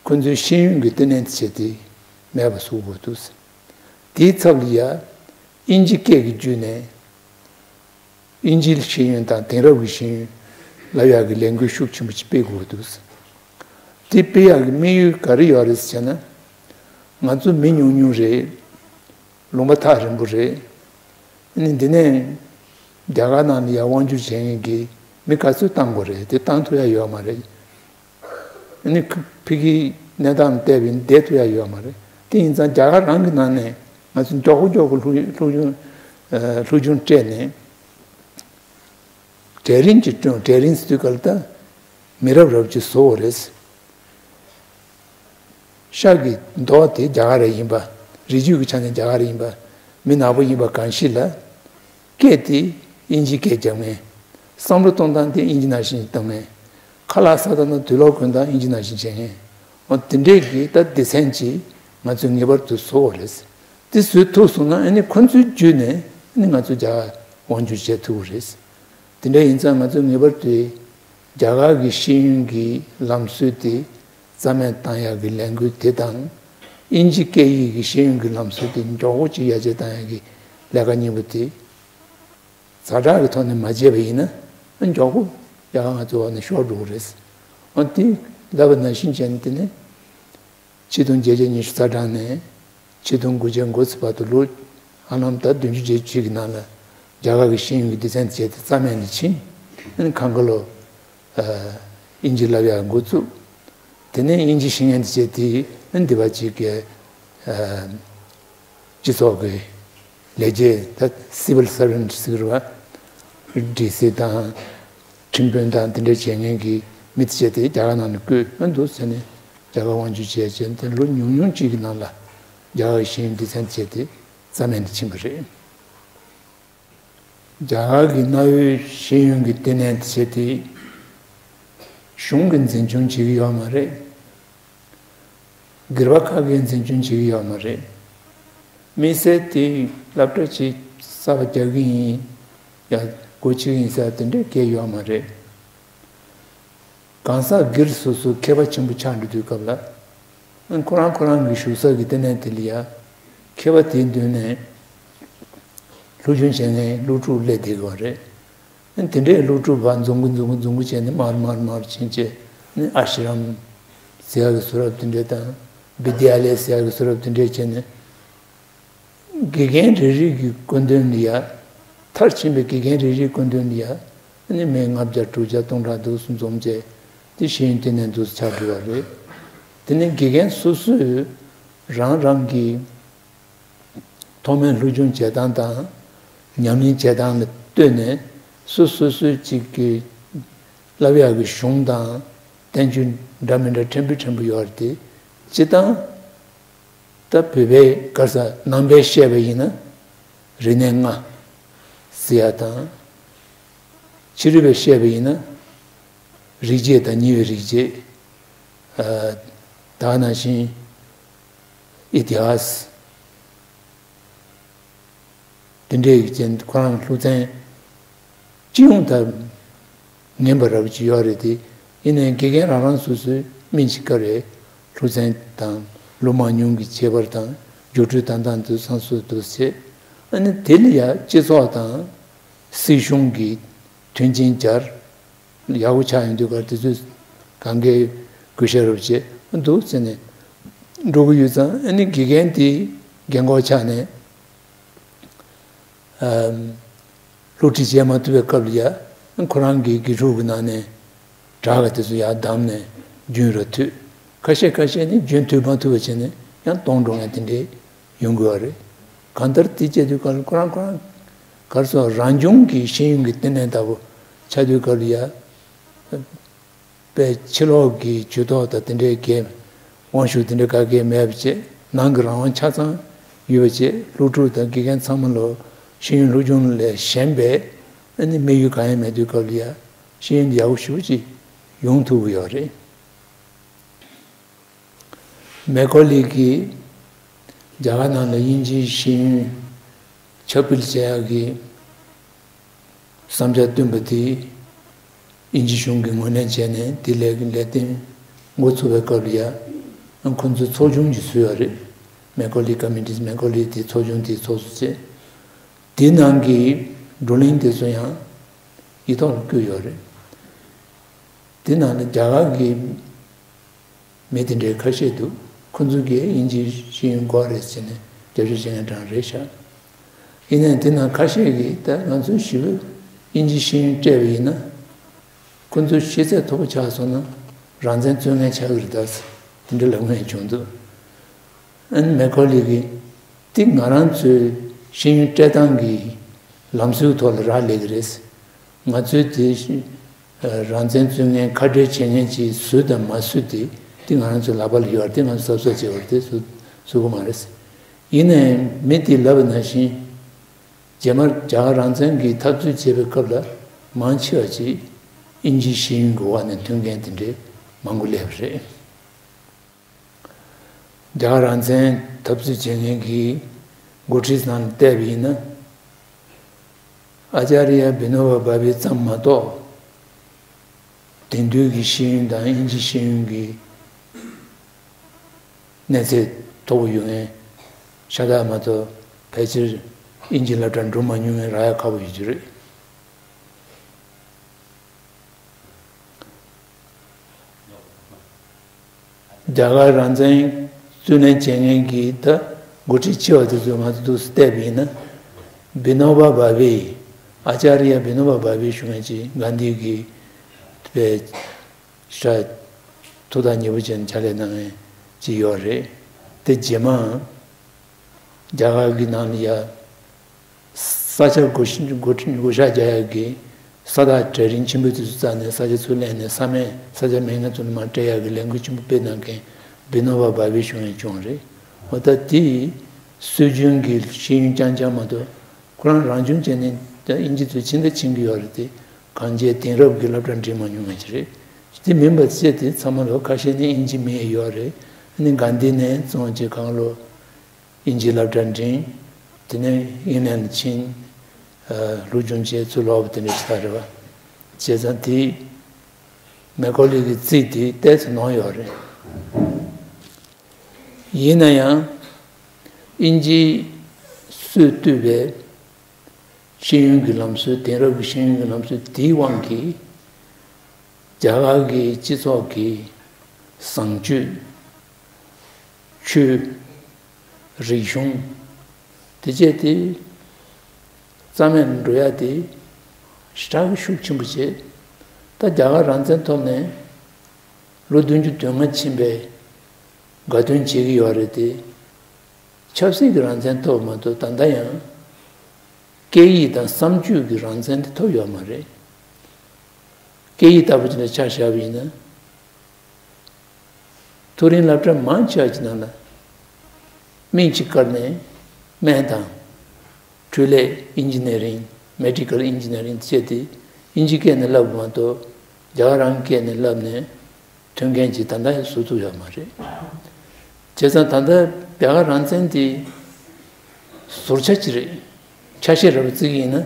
ཁོ་ཚོའི་ཤེས་ཡོན་གྱི་བསྟི་གནས་དེ་བྱས་ཏེ་མེད་པ་བཟོ་དགོས་འདུག་དེའི་ཚབ་ལ་ཡ་དབྱིན་ཇི་སྐད་ཀྱི་བརྒྱུད་ནས་དབྱིན་ཇིའི་ཤེས་ཡོན་དང་དེང་རབས་ཀྱི་ཤེས་ཡོན་བསླབ་ཡག་གི་ལས་འགུལ་ཤུགས་ཆེན་པོ་ཅིག་སྤེལ་དགོས་འདུག་དེ་སྤེལ་ཡག་གི་དམིགས་ཡུལ་ག་རེ་ཡོད་རེད་ཟེར་ན། ང་ཚོ་མི་ཉུང་ཉུང་རེད། ལུང་པ་ཐག་རིང་པོ་རེད། ཨ་ནི་འདི་ནས་རྒྱ་གར་ནང་ལ་ཡར་དབང་བསྒྱུར་བྱེད་མཁན་གྱི་མི་ག་ཚོད་བཏང་དགོས་རེད། དེ་བཏང་ཐུབ་ཡ་ཡོད་མ་རེད། ཨ་ནི་ཕ་གིའི་གནས་སྟངས་བལྟས་པ་ཡིན་བསྡད་ཐུབ་ཡ་ཡོད་མ་རེད། དེ་ཡིན་ཙང་རྒྱ་གར་རང་གི་ནང་ནས་ང་ཚོ་མགྱོགས་པོ་མགྱོགས་པོ་སློབ་སློབ་སྦྱོང་ཨ་སློབ་སྦྱོང་སྤྲད་ནས་གྲལ་རིམ་གྱི་སྐྱོང་། གྲལ་རིམ་ཟེར་དུས་ག་ལ་ད་མི་རབས་རབས་ཀྱི་བཟོ་བ་རེད། ཤག་གི་མདོག་དེ་རྒྱ་གར་རེ་ཡིན་པ། རིགས་རྒྱུད་ཀྱི་ཆ་ནས་རྒྱ་གར་རེ་ཡིན་པ། མི་ནག་པོ་ཡིན་པ་གང་ཞིག་ལ། སྐད་དེ་དབྱིན་ཇིའི་སྐད་རྒྱབ་མཁན། བསམ་བློ་གཏོང་སྟངས་དེ་དབྱིན་ཇི་ནང་བཞིན་གཏོང་མཁན། ཁ་ལག་ཟ་ད་ན་དུག་ལོག་གོན་སྟངས་དབྱིན་ཇི་ནང་བཞིན་བྱེད་མཁན། འོ་དེ་འདྲས་ཀྱི་ད་སྡེ་ཚན་ཅིག་ང་ཚོས་ངེས་པར་དུ་བཟོ་དགོས་རེད། དེ་བཟོས་ཐུབ་སོང་ན་ཨ་ནི་ཁོ་ཚོའི་བརྒྱུད་ནས་ཨ་ནི་ང་ཚོ་རྒྱ་གར་དབང་བསྒྱུར་བྱེད་ཐུབ་ཀྱི་རེད། དེ་འདྲ་ཡིན་ཙང་ང་ཚོས་ངེས་པར་དུ་རྒྱ་གར་གྱི་ཤེས་ཡོན་གྱི་ལམ་སྲོལ་དེ་རྩ་མེད་བཏང་ཡག་གི་ལས་འགུལ་དེ་དང་། དབྱིན་ཇི་སྐད་ཡིག་གི་ཤེས་ཡོན་གྱི་ལམ་སྲོལ་དེ་མགྱོགས་པོ་ཅིག་ཡར་རྒྱས་བཏང་ཡག་གི་ལས་ཀ་གཉིས་པོ་དེ་ཛ་དྲག་གི་ཐོག་ནས་མ་བྱས་པ་ཡིན་ན་མགྱོགས་པོ་རྒྱ་གར་ང་ཚོའི་འོག་ནས་ཤོར་འགྲོ་གི་རེད། འོ་དེ་ལབ་པ་ནང་བཞིན་བྱས་ནས་དེ་ནས། ཆིག་སྟོང་བརྒྱད་བརྒྱ་ཉི་ཤུ་རྩ་གྲངས་ནས་ཆིག་སྟོང་དགུ་བརྒྱ་འགོ་ཚུགས་བར་དུ་ལོ་ཧ་ལམ་ད་བདུན་ཅུ་བརྒྱད་ཅུ་གི་ནང་ལ་རྒྱ་གར་གྱི་ཤེས་ཡོན་གྱི་སྡེ་ཚན་དེ་བྱས་ཏེ་རྩ་མེད་ནས་ཕྱིན། ཨ་ནི་གང་ག་ལོ་ཨ་དབྱིན་ཇི་བསླབ་ཡག་འགོ་བཙུགས། དེ་ནས་དབྱིན་ཇི་ཤེས་མཁན་དེ་བྱས་ཏེ་ཨ་ནི་འདི་པ་ཅིག་གི་ཨ། སྤྱི་ཚོགས་ཀྱི་ལས་བྱེད་ད་སི་ཝིལ་སར་ཝན་ཟེར་བ། ཌི་སི་དང་ཁྲིམས་དཔོན་དང་དེ་འདྲ་བྱེད་མཁན་གྱི་མི་དེ་བྱས་ཏེ་རྒྱ་གར་ནང་ནས་བསྐོས་ཨ་འདུག་ཟེར་ནས་རྒྱ་གར་དབང་བསྒྱུར་བྱས་བྱས་ཏེ་ལོ་ཉུང་ཉུང་གཅིག་གི་ནང་ལ་རྒྱ་གར་གྱི་ཤེས་ཡོན་སྡེ་ཚན་དེ་བྱས་ཏེ་རྩ་མེད་དུ་ཕྱིན་པ་རེད། རྒྱ་གར་གྱི་གནའ་བོའི་ཤེས་ཡོན་གྱི་བསྟི་གནས་དེ་བྱས་ཏེ་གཞུང་གིས་འཛིན་སྐྱོང་བྱེད་ཀྱི་ཡོད་མ་རེད། སྒེར་པ་ཁག་གིས་འཛིན་སྐྱོང་བྱེད་ཀྱི་ཡོད་མ་རེད། དམིགས་བསལ་དེ་སློབ་གྲྭ་ཅིག་གསར་པ་རྒྱག་གི་ཡིན། ཡང་སྒོ་ཕྱེ་གི་ཡིན་ཟེར་དེ་འདྲའི་སྐད་ཡོད་མ་རེད། གང་ཟག་སྒེར་སོ་སོ་མཁས་པ་ཆེན་པོ་ཆགས་འགྲོ་དུས་སྐབས་ལ། ཁོ་རང་ཁོ་རང་གི་བཞུགས་ས་གི་ལྟེ་གནས་དེ་ལ་ཡ། མཁས་པ་དེའི་མདུན་ནས་སློབ་སྦྱོང་བྱེད་མཁན་སློབ་ཕྲུག་སླེབས་བསྡད་ཀྱི་ཡོད་རེད། དེ་འདྲའི་སློབ་ཕྲུག་བར་འཛོམས་ཀྱི་འཛོམས་ཀྱི་འཛོམས་ཀྱི་བྱས་ནས་མར་མར་མར་ཕྱིན་བྱས་ནས་ཨ་ཤི་རམ་ཟེར་ཡག་གི་བཟོ་འདྲ་དེ་འདྲ་དང་བི་དྱ་ལ་ཡ་ཟེར་ཡག་གི་བཟོ་འདྲ་དེ་འདྲ་བྱས་ནས་དགེ་རྒན་རེ་རེ་གི་སྐུ་མདུན་ལ་ཡ། མཐར་ཕྱིན་པའི་དགེ་རྒན་རེ་རེའི་སྐུ་མདུན་ལ་ཡ། ཨ་ནི་མི་ལྔ་བརྒྱ་དྲུག་བརྒྱ་སྟོང་ཕྲག་འདུག་སེ་འཛོམས་བྱས་དེ་ཤེས་ཡོན་ལྟེ་གནས་འདུག་སེ་ཆགས་འགྲོ་བ་རེད། དེ་ནས་དགེ་རྒན་སོ་སོས་རང་རང་གི་ཐོག་མའི་སློབ་སྦྱོང་བྱེད་སྟངས་དང་ཉམས་ལེན་བྱེད་སྟངས་ལ་ལྟོས་ནས་སོ་སོ་སོའི་གཅིག་གི་བསླབ་ཡག་གི་གཞུང་དང་བསྟན་བཅོས་འདྲ་མི་འདྲ་ཕྲན་བུ་ཕྲན་བུ་ཡོད་རེད་དེ། སྤྱིར་བཏང་ད་བོད་པའི་ག་རེ་ཟེར་ནང་པའི་བཤད་པ་ཡིན་ན་རིག་གནས་ལྔ་ཟེར་ཡག་དང་། ཕྱི་རོལ་པའི་བཤད་པ་ཡིན་ན་རིག་བྱེད་དང་ཉེ་བའི་རིག་བྱེད། ཨ་ད་ག་ནང་བཞིན་ཨི་ཏི་ཧཱ་སི། དེ་འདྲའི་ཅན་ཁོ་རང་སློབ་ཚན་སྤྱི་ཡོངས་དང་ངན་པ་རབ་ཅིག་ཡོད་རེད་དེ། ཡིན་ནའི་དགེ་རྒན་རང་རང་སོ་སོའི་སྨིན་ཅི་ཀ་རེད། སློབ་ཚན་དང་ལོ་མང་ཉུང་གི་ཁྱད་པར་དང་སྦྱོར་སྤྲོས་དང་དང་དུ་སང་སོ་དུ་བྱེད། ཨ་ནི་དེ་ལ་ཡ་སྤྱི་ཚོགས་དང་སྲིད་གཞུང་གི་མཐུན་རྐྱེན་སྦྱར། ཡག་པོ་ཆགས་ཡོང་དུས་ཀར་དེ་ཚོས་གང་གའི་གུས་ཞབས་རབ་བྱེད་འདུག་ཟེར་ནས་འགྲོ་གི་ཡོད་ཙང་ཨ་ནི་དགེ་རྒན་དེ་རྒན་གོག་ཆགས་ནས་ཨམ་སློབ་ཁྲིད་བྱེད་མ་ཐུབ་པའི་སྐབས་ལ་ཡ་ཁོ་རང་གི་དགེ་ཕྲུག་གི་ནང་ནས་དྲག་ག་དེ་ཚོ་ཡར་བདམས་ནས་རྒྱུན་ར་མཐུད། ཁ་ཤས་ཁ་ཤས་ནི་རྒྱུན་མཐུད་མ་ཐུབ་པ་བྱས་ནས་ཡང་སྟོངས་འགྲོ་མཁན་དེ་འདྲས་ཡོང་གི་ཡོད་རེད། གང་ལྟར་དེ་བྱེད་དུས་ཁར་ཁོ་རང་ཁོ་རང་གར་སོང་རང་བྱུང་གི་ཤེས་ཡོན་གྱི་ལྟེ་གནས་ལྟ་བུ་ཆགས་དུས་སྐབས་ལ་ཡ། པའི་ཕྱི་ལོགས་ཀྱི་ཇུས་གཏོགས་དང་དེ་འདྲའི་གི་དབང་ཤུགས་དེ་འདྲ་ག་གེ་མེད་པ་བྱས་ནང་གི་རང་དབང་ཆ་ཚང་ཡོད་པ་བྱས་སློབ་ཕྲུག་དང་དགེ་རྒན་ཚང་མ་ལོ་ཤེས་ཡོན་སློབ་སྦྱོང་ལས་གཞན་པའི་ཨ་ནི་དམིགས་ཡུལ་གང་ཡང་མེད་དུས་སྐབས་ལ་ཡ་ཤེས་ཡོན་ཡག་པོ་ཞེ་པོ་ཅིག་ཡོང་ཐུབ་ཀྱི་ཡོད་རེད། མེ་ཁོ་ལི་གིས་རྒྱ་གར་ནང་ལ་དབྱིན་ཇིའི་ཤེས་ཡོན་ཁྱབ་སྤེལ་བྱེད་ཡག་གི་ བསམ་འཆར་བཏོན་པ་དེ་དབྱིན་ཇི་གཞུང་གིས་ངོས་ལེན་བྱས་ནས། དེ་ལས་ཀྱི་ལས་དོན་འགོ་ཚུགས་པའི་སྐབས་ལ་ཡང་ཁོང་ཚོས་ཚོགས་ཆུང་ཞིག་བཟོས་ཡོད་རེད། མེ་ཀོ་ལི་ཀོ་མི་ཊི། མེ་ཀོ་ལི་དེ་ཚོགས་ཆུང་དེ་ཚོགས་གཙོ་བྱས། དེ་ནང་གི་བགྲོ་གླེང་དེ་ཚོ་ཡང་ཡིག་ཐོག་ལ་བཀོད་ཡོད་རེད། དེ་ནང་ལ་རྒྱ་གར་གྱི་མི་དེ་འདྲའི་ཁ་ཤས་འདུག་ཁོ་ཚོ་གིས་དབྱིན་ཇིའི་ཤེས་ཡོན་དགོས་རེད་ཟེར་ནས་རྒྱབ་སྐྱོར་བྱེད་མཁན་གྲངས་རེད་ཤག་ཡིན་ནའང་དེ་ནང་ཁ་ཤས་ཀྱིས། ད་ང་ཚོའི་ཞི་བའི་དབྱིན་ཇིའི་ཤེས་ཡོན་སྤྲད་པ་ཡིན་ན། ཁོ་ཚོ་ཤེས་ཚད་མཐོ་པོ་ཆགས་སོང་ན་རང་བཙན་རྩོད་མཁན་ཆགས་ཀྱི་རེད་ད་ཟེར། དེ་འདྲ་ལབ་མཁན་བྱུང་འདུག་ཨ་ནི་མེ་ཁོ་ལི་གིས། དེ་ང་རང་ཚོའི་ཤེས་ཡོན་སྤྲད་སྟངས་ཀྱི་ལམ་སྲོལ་ཐོག་ལ་རག་ལས་ཀྱི་རེད། ང་ཚོའི་དེ་རང་བཙན་རྩོད་མཁན་ཁ་བྲལ་བྱེད་མཁན་ཅིག་བཟོས་དང་མ་བཟོས་དེ། དེ་ང་རང་ཚོའི་ལག་པ་ལ་ཡོད་རེད། དེ་ང་ཚོ་གཟབ་གཟབ་བྱེད་དགོས་རེད། དེ་བཟོ་བཟོ་དགོས་མ་རེད། ཡིན་ནའང་མི་དེས་ལབ་པ་ནང་བཞིན། རྗེས་མར་རྒྱ་གར་རང་བཙན་གྱི་འཐབ་རྩོད་བྱེད་པའི་སྐབས་ལ་མང་ཆེ་བ་ཅིག་དབྱིན་ཇིའི་ཤེས་ཡོན་གྱི་འོག་ནས་ཐོན་མཁན་དེ་འདྲའི་མང་པོ་སླེབས་པ་རེད། རྒྱ་གར་རང་བཙན་འཐབ་རྩོད་བྱེད་མཁན་གྱི་འགོ་ཁྲིད་ནང་ལ་བལྟས་པ་ཡིན་ན། ཨ་ཅཱརྱ་བི་ནོ་བ་བྷ་བྷེ་ཙམ་མ་གཏོགས། དེང་དུས་ཀྱི་ཤེས་ཡོན་དང་དབྱིན་ཇིའི་ཤེས་ཡོན་གྱི་གནས་ཚད་མཐོ་པོ་ཡོད་མཁན་ཤ་སྟག་མ་གཏོགས། ཕལ་ཆེར་དབྱིན་ཇིའི་སློབ་གྲྭར་འགྲོ་མ་མྱོང་མཁན་རག་ཡ་ཁག་པོ་ཡོད་རྒྱུ་རེད། རྒྱ་གར་རང་བཙན་རྩོད་ལེན་བྱེད་མཁན་གྱི་ད་འགོ་ཁྲིད་ཆེ་བ་དེ་ཚོ་ང་ཚོ་འདུག་སེ་བལྟས་པ་ཡིན་ན། བི་ནོ་བ་བྷ་བྷེ། ཨ་ཅཱརྱ་བི་ནོ་བ་བྷ་བྷེ་ཞུ་མཁན་ཅིག་གྷན་དྷི་གི་པའི་ཤ་ཐུགས་ཐག་ཉེ་པོ་བྱས་ནས་ཕྱག་ལས་གནང་མཁན་ཅིག་ཡོད་རེད། དེ་རྗེས་མ་རྒྱ་གར་གྱི་ནང་ལ་ཡ། ས་ཆ་བགོ་བཤའ་བགོ་བགོ་བཤའ་རྒྱག་ཡག་གི་ས་ཐག་གྲལ་རིམ་ཆེན་པོ་དེ་ཚོ་བཙལ་ནས་ས་ཆ་ཚུར་ལེན་ནས་ས་མེད་ས་ཆ་མེད་མཁན་ཚོ་ལ་མར་སྤྲད་ཡག་གི་ལས་འགུལ་ཆེན་པོ་སྤེལ་གནང་མཁན་བི་ནོ་བ་བྷ་བྷེ་ཞུ་མཁན་བྱུང་རེད། འོ་ད་དེ་སྲོལ་རྒྱུན་གྱི་ཤེས་ཡོན་རྐྱང་རྐྱང་མ་གཏོགས། ཁོ་རང་རང་སྦྱོང་བྱས་ནས་ད་དབྱིན་ཇི་ཚོ་ཕྱིན་ད་ཕྱིན་གྱི་ཡོད་རེད་དེ། གང་བྱས་དེང་རབས་ཀྱི་སློབ་གྲྭ་འགྲིམ་མ་མྱོང་མཁན་ཅིག་རེད། དེ་མིན་པ་བྱས་ཏེ་ཚང་མ་ལོ་ཁ་ཤས་ནི་དབྱིན་ཇི་མི་ཤེས་ཡོད་རེད། ཨ་ནི་གྷན་དྷི་ནས་བཙོང་བྱས་གང་ལོ། དབྱིན་ཇིའི་སློབ་གྲྭ་འགྲིམས། དེ་ནས་ཨིང་ལན་ཕྱིན། ཨ། སློབ་སྦྱོང་བྱས་ཚུར་ལོག་པ་དེ་འདྲ་ཞིག་རེད་པ། བྱས་ཙང་དེ་མེ་ཀོ་ལི་གི་རྩིས་དེ་ཏོག་ཙམ་ནོར་ཡོད་རེད། ཡིན་ན་ཡང་དབྱིན་ཇིའི་སྲོལ་བཏོད་པའི་ཤེས་ཡོན་གྱི་ལམ་སྲོལ། དེང་རབས་ཀྱི་ཤེས་ཡོན་གྱི་ལམ་སྲོལ་དེའི་དབང་གིས་རྒྱ་གར་གྱི་སྤྱི་ཚོགས་ཀྱི་བཟང་སྤྱོད། ཆོས། རིག་གཞུང་། དེ་བཅས་དེ་རྩ་མེད་འགྲོ་ཡ་དེ་ཞེ་དྲག་གི་ཤུགས་ཆེན་པོ་བྱས། ད་རྒྱ་གར་རང་བཙན་ཐོབ་ནས་ལོ་བདུན་ཅུ་དོན་ལྔ་ཕྱིན་པའི་དགའ་སྟོན་བྱེད་ཀྱི་ཡོད་རེད་དེ། ཆབ་སྲིད་ཀྱི་རང་བཙན་ཐོབ་མ་གཏོགས། ད་ལྟ་ཡང་སྐད་ཡིག་དང་བསམ་སྤྱོད་ཀྱི་རང་བཙན་དེ་ཐོབ་ཡོད་མ་རེད། སྐད་ཡིག་ལྟ་བུ་ཅིག་ལ་ཆ་བཞག་པ་ཡིན་ན། མཐོ་རིམ་སློབ་གྲྭ་མང་ཆེ་བ་ཅིག་ནང་ལ་མིང་ཅིག་བཀར་ནས་སྨན་དང་། འཕྲུལ་ལས་ཨིན་ཇི་ནི་རིང་། མེ་ཌི་ཀལ་ཨིན་ཇི་ནི་རིང་བྱས་ཏེ་དབྱིན་ཇི་སྐད་ནས་བསླབ་པ་མ་གཏོགས། རྒྱ་གར་རང་སྐད་ནས་བསླབས་ནས་ཐོན་མཁན་ཅིག་ད་ལྟ་ཡང་བཟོ་ཐུབ་ཡོད་མ་རེད། བྱས་ཙང་ད་ལྟ་རྒྱ་གར་རང་བཙན་དེ་ཟུར་ཆ་ཅིག་རེད། ཆ་ཤས་རེ་བ་བརྩི་གི་ཡིན་ན་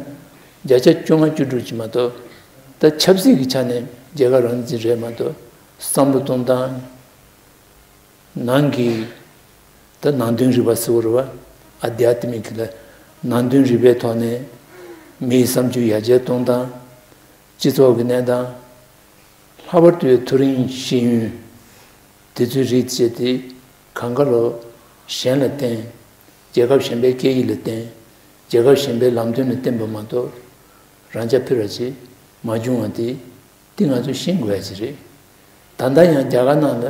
བརྒྱ་ཆ་བཅོ་ལྔ་བཅུ་དྲུག་ཅིག་མ་གཏོགས། ད་ཆབ་སྲིད་ཀྱི་ཆ་ནས་རྒྱ་གར་རང་བཙན་རེད་མ་གཏོགས། བསམ་བློ་གཏོང་སྟངས། ནང་གི་ད་ནང་དོན་རིག་པ་ཟེར་བ་རེད་པ། ཨ་དྷྱ་ཏ་མིག་ལ། ནང་དོན་རིག་པའི་ཐོག་ནས་མིའི་བསམ་སྤྱོད་ཡར་རྒྱས་གཏོང་སྟངས། སྤྱི་ཚོགས་ཀྱི་གནས་སྟངས། ལྷག་པར་དུ་མཐོ་རིམ་ཤེས་ཡོན། དེ་ཚོའི་རིགས་བྱས་ཏེ་གང་ག་ལོ་གཞན་ལ་བརྟེན། རྒྱལ་ཁབ་གཞན་པའི་སྐད་ཡིག་ལ་བརྟེན། རྒྱལ་ཁབ་གཞན་པའི་ལམ་སྟོན་ལ་བརྟེན་པ་མ་གཏོགས། རང་རྐྱ་འཕེར་བ་ཅིག་མ་བྱུང་བ་དེ། འདི་ང་ཚོས་ཤེས་དགོས་ཡ་ཅིག་རེད། ད་ལྟ་ཡང་རྒྱ་གར་ནང་ལ་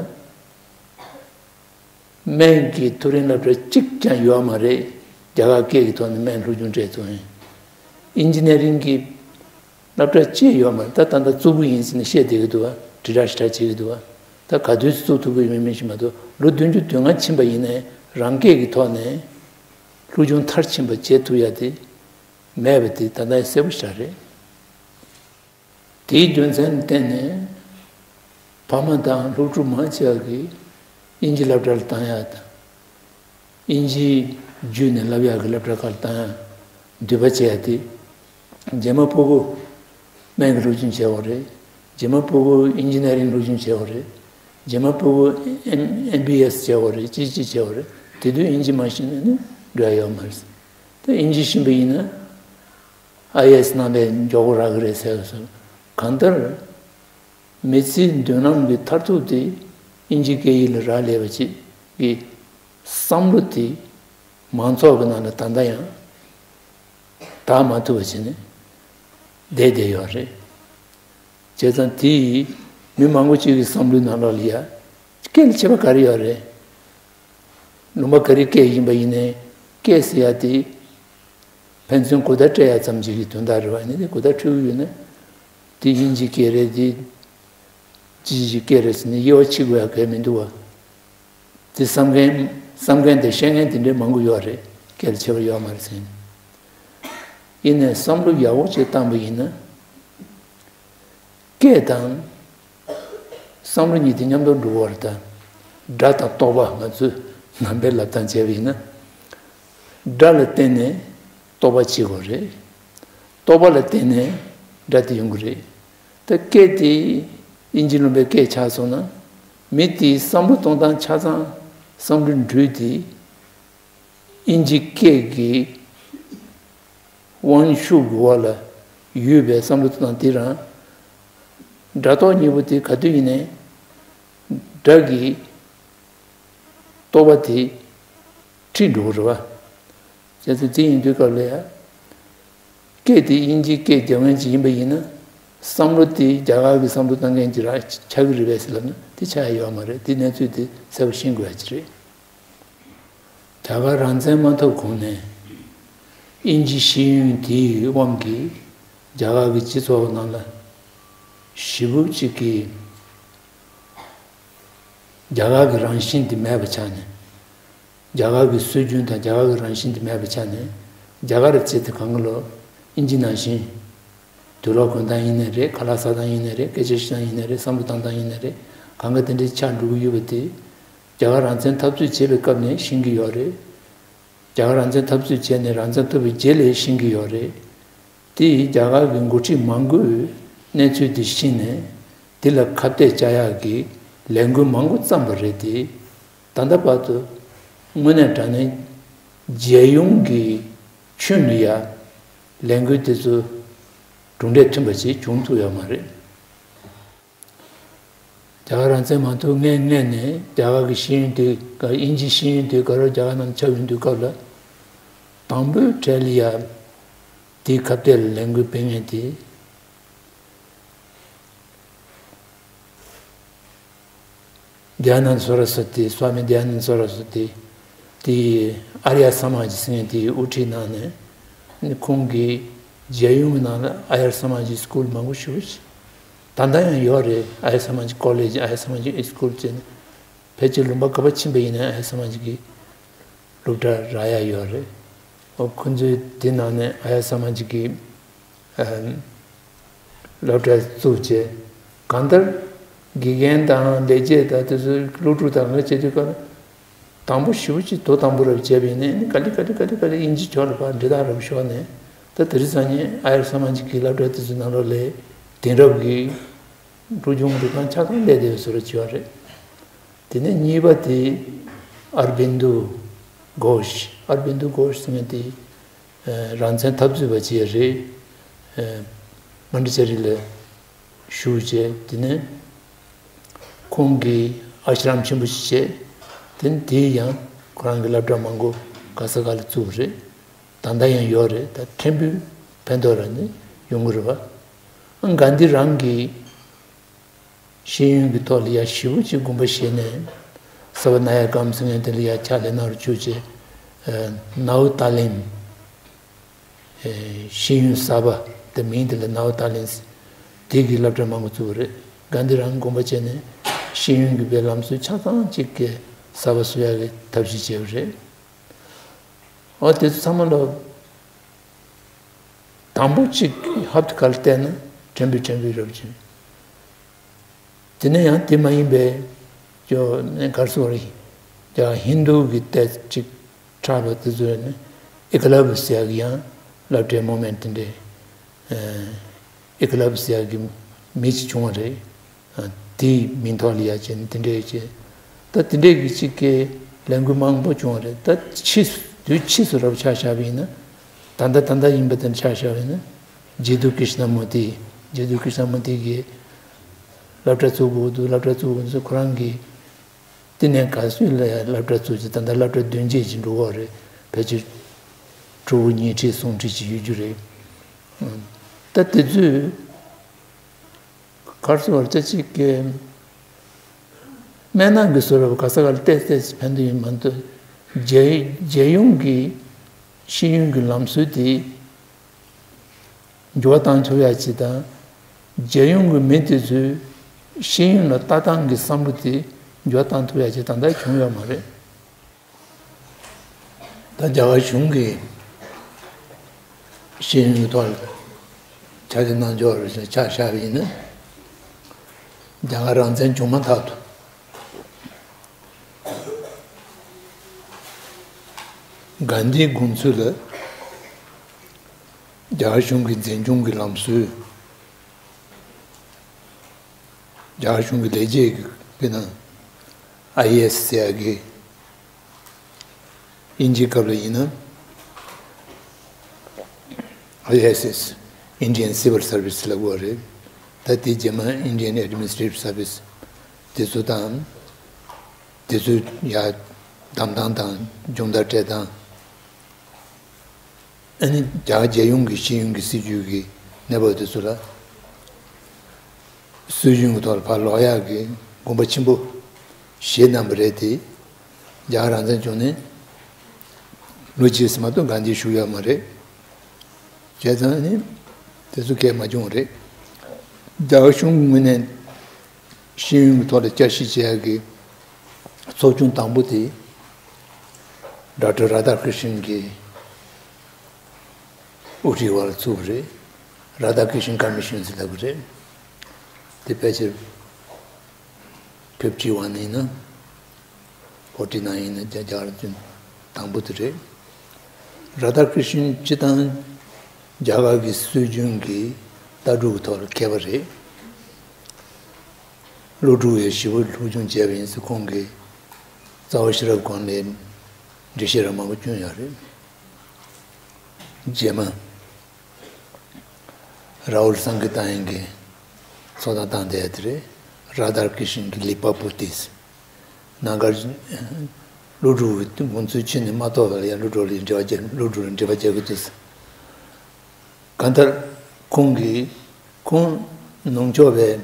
སྨན་གྱི་མཐོ་རིམ་སློབ་གྲྭ་གཅིག་ཀྱང་ཡོད་མ་རེད། རྒྱ་གར་སྐད་ཀྱི་ཐོག་ནས་སྨན་སློབ་སྦྱོང་སྤྲད་ཐུབ་མཁན། ཨིན་ཇི་ནི་རིང་གི་སློབ་གྲྭ་གཅིག་ཡོད་མ་རེད། ད་ད་ལྟ་བཙུགས་པ་ཡིན་ཟེར་ནས་བཤད་བསྡད་ཀྱི་འདུག་བ། དྲིལ་བསྒྲགས་ཞེ་དྲག་བྱེད་ཀྱི་འདུག་བ། ད་ག་དུས་བཙུགས་ཐུབ་ཀྱི་ཡོད་མེད་མི་ཤེས་མ་གཏོགས། ལོ་བདུན་ཅུ་དོན་ལྔ་ཕྱིན་པ་ཡིན་ནའི་རང་སྐད་ཀྱི་ཐོག་ནས་སློབ་སྦྱོང་མཐར་ཕྱིན་པ་བྱེད་ཐུབ་ཡ་དེ་མེད་པ་དེ་ད་ལྟ་ཡང་གསལ་པོ་ཞེ་དྲག་རེད། དེའི་རྒྱུ་མཚན་ལ་བརྟེན་ནས་ཕ་མ་དང་སློབ་ཕྲུག་མང་ཆེ་བ་གིས་དབྱིན་ཇི་སློབ་གྲྭ་ལ་བཏང་ཡག་དང་། དབྱིན་ཇི་བརྒྱུད་ནས་བསླབ་ཡག་གི་སློབ་གྲྭ་ཁག་ལ་བཏང་ཡག་འདོད་པ་བྱེད་ཡག་དེ་ རྗེས་མ་ཕྲུ་གུ་སྨན་གྱི་སློབ་སྦྱོང་བྱེད་དགོས་རེད། རྗེས་མ་ཕྲུ་གུ་ཨིན་ཇི་ནི་ཡ་རིང་སློབ་སྦྱོང་བྱེད་དགོས་རེད། རྗེས་མ་ཕྲུ་གུ་ཨེམ་ཨེམ་བི་ཨེས་བྱེད་དགོས་རེད། ཅི་ཅི་བྱེད་དགོས་རེད། དེ་དུས་ཨིན་ཇི་མ་ཤེས་ན་ནི་འགྲོ་ཡ་ཡོད་མ་རེད། ད་ཨིན་ཇི་ཤེས་པ་ཡིན་ན་ཨའི་ཨེ་ཨེས་གནང་བའི་མགྱོགས་པོ་རག་གི་རེད་ཟེར་བ་སོགས། གང་ལྟར་མི་ཚེའི་མདུན་ལམ་གྱི་མཐར་ཐུག་དེ་ཨིན་ཇི་སྐད་ཡིག་ལ་རག་ལས་པ་ཅིག་གི་བསམ་བློ་དེ་མང་ཚོགས་ཀྱི་ནང་ལ་ད་ལྟ་ཡང་དར་མ་ཐུབ་པ་བྱས་ནས་བསྡད་བསྡད་ཡོད་རེད། བྱས་ཙང་དེ་ཡིས་མི་མང་པོ་ཅིག་གི་བསམ་བློའི་ནང་ལོགས་ལ་ཡ་སྐད་ལ་ཁྱད་པར་ག་རེ་ཡོད་རེད། ལུང་པ་ག་རེའི་སྐད་ཡིན་པ་ཡིན་ནའི་སྐད་ཟེར་ཡ་དེ་ཕན་ཚུན་གོ་བརྡ་སྤྲད་ཡ་ཙམ་ཅིག་གི་དོན་དག་རེད་བ། ཡིན་ནའི་གོ་བརྡ་སྤྲོད་ཀྱི་ཡོད་ན་དེ་དབྱིན་ཇིའི་སྐད་རེད། དེ་ཅི་ཞིག་སྐད་རེད་ཟེར་ནས་དབྱེ་བ་ཕྱེ་དགོས་ཡ་གལ་མི་འདུག་བ། དེ་བསམ་མཁན་བསམ་མཁན་དེ་བཤད་མཁན་དེ་འདྲའི་མང་པོ་ཡོད་རེད། སྐད་ལ་ཁྱད་པར་ཡོད་མ་རེད་ཟེར་ནས། ཡིན་ནའི་བསམ་བློ་ཡག་པོ་ཅིག་བཏང་པ་ཡིན་ན། སྐད་དང་བསམ་བློ་གཉིས་དེ་མཉམ་དུ་འགྲོ་བར་ད། སྒྲ་དང་རྟོག་པ་ང་ཚོས་ནང་པའི་ལབ་སྟངས་བྱས་པ་ཡིན་ན། སྒྲ་ལ་བརྟེན་ནས་རྟོག་པ་སྐྱེ་དགོས་རེད། རྟོག་པ་ལ་བརྟེན་ནས་སྒྲ་དེ་ཡོང་གི་རེད། ད་སྐད་དེ་དབྱིན་ཇི་ལུང་པའི་སྐད་ཆགས་སོང་ན། མི་དེའི་བསམ་བློ་གཏོང་སྟངས་ཆ་ཚང་བསམ་བློ་འགྲོས་དེ། དབྱིན་ཇི་སྐད་ཀྱི་དབང་ཤུགས་ཀྱི་འོག་ལ་ཡོད་པའི་བསམ་བློ་དང་དེ་རང་། སྒྲ་རྟོག་གཉིས་པོ་དེ་ག་དུས་ཡིན་ནའི་སྒྲ་གི་རྟོག་པ་དེ་ཁྲིད་འགྲོ་གི་རེད་བ། བྱས་ཙང་དེ་ཡིན་དུས་སྐབས་ལ་ཡ། སྐད་དེ་དབྱིན་ཇིའི་སྐད་རྒྱབ་མཁན་ཅིག་ཡིན་པ་ཡིན་ན། བསམ་བློ་དེ་རྒྱ་གར་གྱི་བསམ་བློ་བཏང་མཁན་ཅིག་རང་ཆགས་ཀྱི་རེད་པས་ཟེར་ལབ་ན་དེ་ཆགས་ཡ་ཡོད་མ་རེད། དེ་གནས་ཚུལ་དེ་གསལ་པོ་ཤེས་དགོས་ཡ་ཅིག་རེད། རྒྱ་གར་རང་བཙན་མ་ཐོབ་གོང་ནས་དབྱིན་ཇི་ཤེས་ཡོན་དེའི་དབང་གིས་རྒྱ་གར་གྱི་སྤྱི་ཚོགས་ནང་ལ་ཞེ་པོ་ཅིག་གིས་རྒྱ་གར་གྱི་རང་བཞིན་དེ་མེད་པ་ཆགས་ནས། རྒྱ་གར་གྱི་སྲོལ་རྒྱུན་དང་རྒྱ་གར་གྱི་རང་བཞིན་དེ་མེད་པ་ཆགས་ནས། རྒྱ་གར་བྱས་ཏེ་གང་ག་ལོ་དབྱིན་ཇི་ནང་བཞིན། དུག་ལོག་གོན་སྟངས་ཡིན་ནའི་རེད། ཁ་ལག་ཟ་སྟངས་ཡིན་ནའི་རེད། སྐད་ཆ་བཤད་སྟངས་ཡིན་ནའི་རེད། བསམ་བློ་བཏང་སྟངས་ཡིན་ནའི་རེད། གང་ག་དེ་འདྲའི་ཆགས་འགྲོ་གི་ཡོད་པ་དེ། རྒྱ་གར་རང་བཙན་འཐབ་རྩོད་བྱེད་པའི་སྐབས་ནས་ཤེས་ཀྱི་ཡོད་རེད། རྒྱ་གར་རང་བཙན་འཐབ་རྩོད་བྱས་ནས་རང་བཙན་ཐོབ་པའི་རྗེས་ལ་ཤེས་ཀྱི་ཡོད་རེད། དེ་ཡིས་རྒྱ་གར་གྱི་འགོ་ཁྲིད་མང་པོས་གནས་ཚུལ་དེ་ཤེས་ནས་དེ་ལ་ཁ་གཏད་བཅག་ཡག་གི་ལས་འགུལ་མང་པོ་བརྩམས་པ་རེད་དེ། ད་ལྟ་བར་དུ་དངོས་གནས་དྲང་གནས་རྒྱལ་ཡོངས་ཀྱི་ཁྱོན་ནས་ཡ་ལས་འགུལ་དེ་ཚོ་གྲུབ་འབྲས་ཐོན་པ་ཞིག་བྱུང་ཐུབ་ཡོད་མ་རེད། རྒྱ་གར་རང་བཙན་མ་ཐོབ་སྔོན་སྔོན་ནས་རྒྱ་གར་གྱི་ཤེས་ཡོན་དེ་དབྱིན་ཇིའི་ཤེས་ཡོན་དེ་ག་རེ་རྒྱ་གར་ནང་ཁྱབ་ཡོང་དུས་སྐབས་ལ། དང་པོའི་གྲས་ལ་ཡ་དེའི་ཁ་གཏད་ལ་ལས་འགུལ་སྤེལ་མཁན་དེ། དྷྱ་ནན་སོ་ར་སོ་ཏི། སྭ་མི་དྷྱ་ནན་སོ་ར་སོ་ཏི། དེ་ཨཱརྱ་ས་མཱ་ཇི་ཟེར་མཁན་དེའི་དབུ་ཁྲིད་གནང་ནས། ཁོང་གིས་རྒྱལ་ཡོངས་ཀྱི་ནང་ལ་ཨཱརྱ་ས་མཱ་ཇི་སི་ཀུལ་མང་པོ་ཞེ་པོ་ཅིག་ད་ལྟ་ཡང་ཡོད་རེད། ཨཱརྱ་ས་མཱ་ཇི་ཀོ་ལེཇ། ཨཱརྱ་ས་མཱ་ཇི་སི་ཀུལ་བྱས་ནས། ཕལ་ཆེར་ལུང་པ་ག་པར་ཕྱིན་པ་ཡིན་ནའི་ཨཱརྱ་ས་མཱ་ཇི་གི་སློབ་གྲྭ་རག་ཡ་ཡོད་རེད། ཨོ་ཁོ་ཚོས་དེ་ནང་ནས་ཨཱརྱ་ས་མཱ་ཇི་གི་ཨ་སློབ་གྲྭ་བཙུགས་བྱས། གང་ལྟར་དགེ་རྒན་དང་ལས་བྱེད་དང་དེ་ཚོའི་སློབ་ཕྲུག་དང་ང་བྱེད་དུས་སྐབས་དང་པོ་ཞེ་པོ་ཅིག་དོ་དམ་པོ་རབ་བྱས་པ་ཡིན་ནའི་ག་ལེ་ག་ལེ་ག་ལེ་ག་ལེ་དབྱིན་ཇི་ཕྱོགས་ལ་ཕར་འདྲི་དག་རབ་ཤོར་ནས། ད་དེ་རིང་སང་ཉིན་ཨཱརྱ་ས་མཱ་ཇི་གི་སློབ་གྲྭ་དེ་ཚོའི་ནང་ལོགས་ལ་དེང་རབས་ཀྱི་སློབ་སྦྱོང་འགྲོ་སྟངས་ཆ་ཚང་སླེབས་བསྡད་པའི་བཟོ་འདྲ་བྱས་པ་རེད། དེ་ནས་གཉིས་པ་དེ་ཨར་བིན་དུ་གྷོཤ། ཨར་བིན་དུ་གྷོཤ་ཟེར་མཁན་དེ་ཨ་རང་བཙན་འཐབ་རྩོད་པ་ཅིག་རེད། ཨ་མན་ཌི་ཆེ་རི་ལ་བཞུགས་བྱས། དེ་ནས་ཁོང་གིས་ཨ་ཤི་རམ་ཆེན་པོ་ཞིག་བྱས། དེ་ནས་དེའི་ཡང་ཁོ་རང་གི་སློབ་གྲྭ་མང་པོ་ག་ས་ག་ལ་བཙུགས་རེད། ད་ལྟ་ཡང་ཡོད་རེད། ད་ཕྲན་བུ་ཕན་ཐོགས་རག་ནས་ཡོང་གི་རེད་བ། ཨ་གྷན་དྷི་རང་གིས་ཤེས་ཡོན་གྱི་ཐོག་ལ་ཡ་ཞེ་པོ་ཅིག་དགོངས་པ་བཞེས་ནས། སརྦ་ནཱ་ཡ་ཀམ་ཟེར་མཁན་དེ་ལ་ཡ་ཕྱག་ལས་གནང་རུ་བཅུག་བྱས། ཨ་ནའུ་ཏཱ་ལིམ། ཨ་ཤེས་ཡོན་གསར་པ་དེ་མིང་དེ་ལ་ནའུ་ཏཱ་ལིམ་ཟེར། དེ་གི་སློབ་གྲྭ་མང་པོ་བཙུགས་པ་རེད། གྷན་དྷི་རང་དགོངས་པ་བཞེས་ནས་ཤེས་ཡོན་གྱི་པའི་ལམ་སྲོལ་ཆ་ཚང་གཅིག་གི་གསར་པ་བཟོ་ཡག་གི་ཐབས་ཤེས་བྱས་པ་རེད། འོ་དེ་ཚོ་ཚང་མ་ལ་དང་པོ་གཅིག་ཧབ་ཏུ་ག་ལ་བལྟས་ན་ཕྲན་བུ་ཕྲན་བུ་རབ་ཅིང་། དེ་ནས་ཡང་དེ་མ་ཡིན་པའི་ཅོ་ནས་གར་སོག་རེད། ཀྱང་ཧིན་དུ་གི་ཏེ་གཅིག་ཆགས་པ་དེ་ཚོ་ནི་ཨི་ཀ་ལབ་ཟེར་ཡག་གི་ཡང་སློབ་གྲྭའི་མོ་མེན་ཊི་དེ་འདྲས། ཨེ་ཀི་ལབ་ཟེར་ཡག་གི་མི་ཅིག་བྱུང་བ་རེད། དེའི་མིང་ཐོག་ལ་ཡ་བྱས་ནས་དེ་འདྲས་བྱས། ད་དེ་འདྲས་ཀྱི་ཅིག་གི་ལས་འགུལ་མང་པོ་བྱུང་བ་རེད། ད་ཕྱིས་དུས་ཕྱིས་སུ་རབ་ཆ་བཞག་པ་ཡིན་ན། ད་ལྟ་ད་ལྟ་ཡིན་པ་དེ་ཆ་བཞག་པ་ཡིན་ན། རྗེ་བདུད་ཀྲིཤ་ན་མུར་ཏི། རྗེ་བདུད་ཀྲིཤ་ན་མུར་ཏི་གིས་སློབ་གྲྭ་བཙུགས་དགོས་འདུག་སློབ་གྲྭ་བཙུགས་དགོས་འདུག་ཁོ་རང་གིས། དེ་ནས་ག་ཚོད་ལ་སློབ་གྲྭ་བཙུགས་ཀྱི། ད་ལྟ་སློབ་གྲྭ་བདུན་བརྒྱད་ཅིག་འགྲོ་གི་རེད། ཕལ་ཆེར་ཕྲུ་གུ་ཉིས་ཁྲི་སུམ་ཁྲི་ཅིག་ཡོད་རྒྱུ་རེད། ད་དེ་ཚོས་ག་རེ་ཟེར་བ་ཅིག་གི་སྨན་ནག་གི་བཟོ་འདྲ་བོ་ག་ས་ག་ལ་ཏོག་ཙམ་ཕན་ཐོགས་ཡོད་མ་གཏོགས། རྒྱལ་རྒྱལ་ཡོངས་ཀྱི་ཤེས་ཡོན་གྱི་ལམ་སྲོལ་དེ་འགྱུར་བ་བཏང་ཐུབ་ཡ་ཅིག་དང་། རྒྱལ་ཡོངས་ཀྱི་མི་དེ་ཚོས་ཤེས་ཡོན་ལ་ལྟ་སྟངས་ཀྱི་བསམ་བློ་དེ་འགྱུར་བ་བཏང་ཐུབ་ཡ་ཅིག་ད་ལྟ་བྱུང་ཡོད་མ་རེད། ད་རྒྱ་གར་གཞུང་གིས་ཤེས་ཡོན་གྱི་ཐོག་ལ་ཕྱག་ལས་གནང་ཕྱོགས་ལ་ཆ་བཞག་པ་ཡིན་ན། རྒྱ་གར་རང་བཙན་བྱུང་མ་ཐག་ཏུ། གྷན་དྷིའི་དགོངས་ཚུལ་ལ་རྒྱ་གར་གཞུང་གི་འཛིན་སྐྱོང་གི་ལམ་སྲོལ། རྒྱ་གར་གཞུང་གི་ལས་བྱེད་ཀྱི་དཔེར་ན་ཨའི་ཨེ་ཨེས་ཟེར་ཡག་གི། དབྱིན་ཇིའི་སྐབས་ལ་ཡིན་ན་ཨའི་ཨེས་ཨེས། Indian Civil Service ལབ་དགོས་རེད། ད་དེ་རྗེས་མ་Indian Administrative Service དེ་ཚོ་དང་། དེ་ཚོའི་ཡ་གདམ་སྟངས་དང་སྦྱོང་བརྡར་སྤྲད་སྟངས། ཨ་ནི་རྒྱ་གར་རྒྱལ་ཡོངས་ཀྱི་ཤེས་ཡོན་གྱི་སྲིད་ཇུས་ཀྱི་གནས་བབ་དེ་ཚོ་ལ་སྲོལ་རྒྱུན་གྱི་ཐོག་ལ་ཕར་ལོག་ཡག་གི་དགོངས་པ་ཆེན་པོ་བཞེས་གནང་བ་རེད་དེ། རྒྱ་གར་རང་བཙན་བྱུང་ནས་ལོ་གཅིག་ཙམ་མ་གཏོགས་གྷན་དྷི་བཞུགས་ཡོད་མ་རེད། བྱས་ཙང་ནི་དེ་ཚོ་གས་མ་བྱུང་བ་རེད། རྒྱ་གར་གཞུང་གི་ངོས་ནས་ཤེས་ཡོན་གྱི་ཐོག་ལ་བསྐྱར་ཞིབ་བྱེད་ཡག་གི་ཚོགས་ཆུང་དང་པོ་དེ་ཌོག་ཊར་ར་དྷ་ཀྲི་ཤན་གྱི་དབུ་ཁྲིད་འོག་ལ་བཙུགས་པ་རེད། ར་དྷ་ཀྲི་ཤན་ཀོ་མི་ཤན་ཟེར་ལབ་ཀྱི་རེད། དེ་ཕལ་ཆེར་ཕེབས་ཀྱི་བ་ནི་ཡིན་ན། ཧོ་ཊི་ནང་ཡིན་ན་རྒྱ་རྒྱ་གར་དང་པོ་དེ་རེད། ར་དྷ་ཀྲི་ཤན་སྤྱི་དང་རྒྱ་གར་གྱི་སྲོལ་རྒྱུན་གྱི་ལྟ་གྲུབ་ཀྱི་ཐོག་ལ་མཁས་པ་རེད། སློབ་ཕྲུག་ཡང་ཞེ་པོ་སློབ་སྦྱོང་བྱས་པ་ཡིན་ཙང་ཁོང་གིས་རྩ་བ་ཤེས་རབ་སྒང་ལ་འགྲེལ་བཤད་རང་མང་པོ་བསྐྱོན་ཡོད་རེད། རྗེས་མ། རཱ་ཧུལ་སང་ཀི་ཏཱ་ཡན་གྱིས་ཚོགས་བརྡ་བཏང་བསྡད་དེ་རེད། རཱ་དྷ་ཀྲི་ཤན་གྱི་ལེགས་པར་པོ་ཏི། ནང་ཁར་སློབ་ཕྲུག་གི་དགོངས་ཚུལ་ཁྱོན་ནས་མ་རྟོགས་པ་ལ་ཡང་སློབ་ཕྲུག་ལ་འབྲེལ་བ་རྒྱག་སློབ་ཕྲུག་ལ་འབྲེལ་བ་རྒྱག་གི་འདུག་གང་ལྟར་ཁོང་གིས་ཁོང་ནུབ་ཕྱོགས་པའི་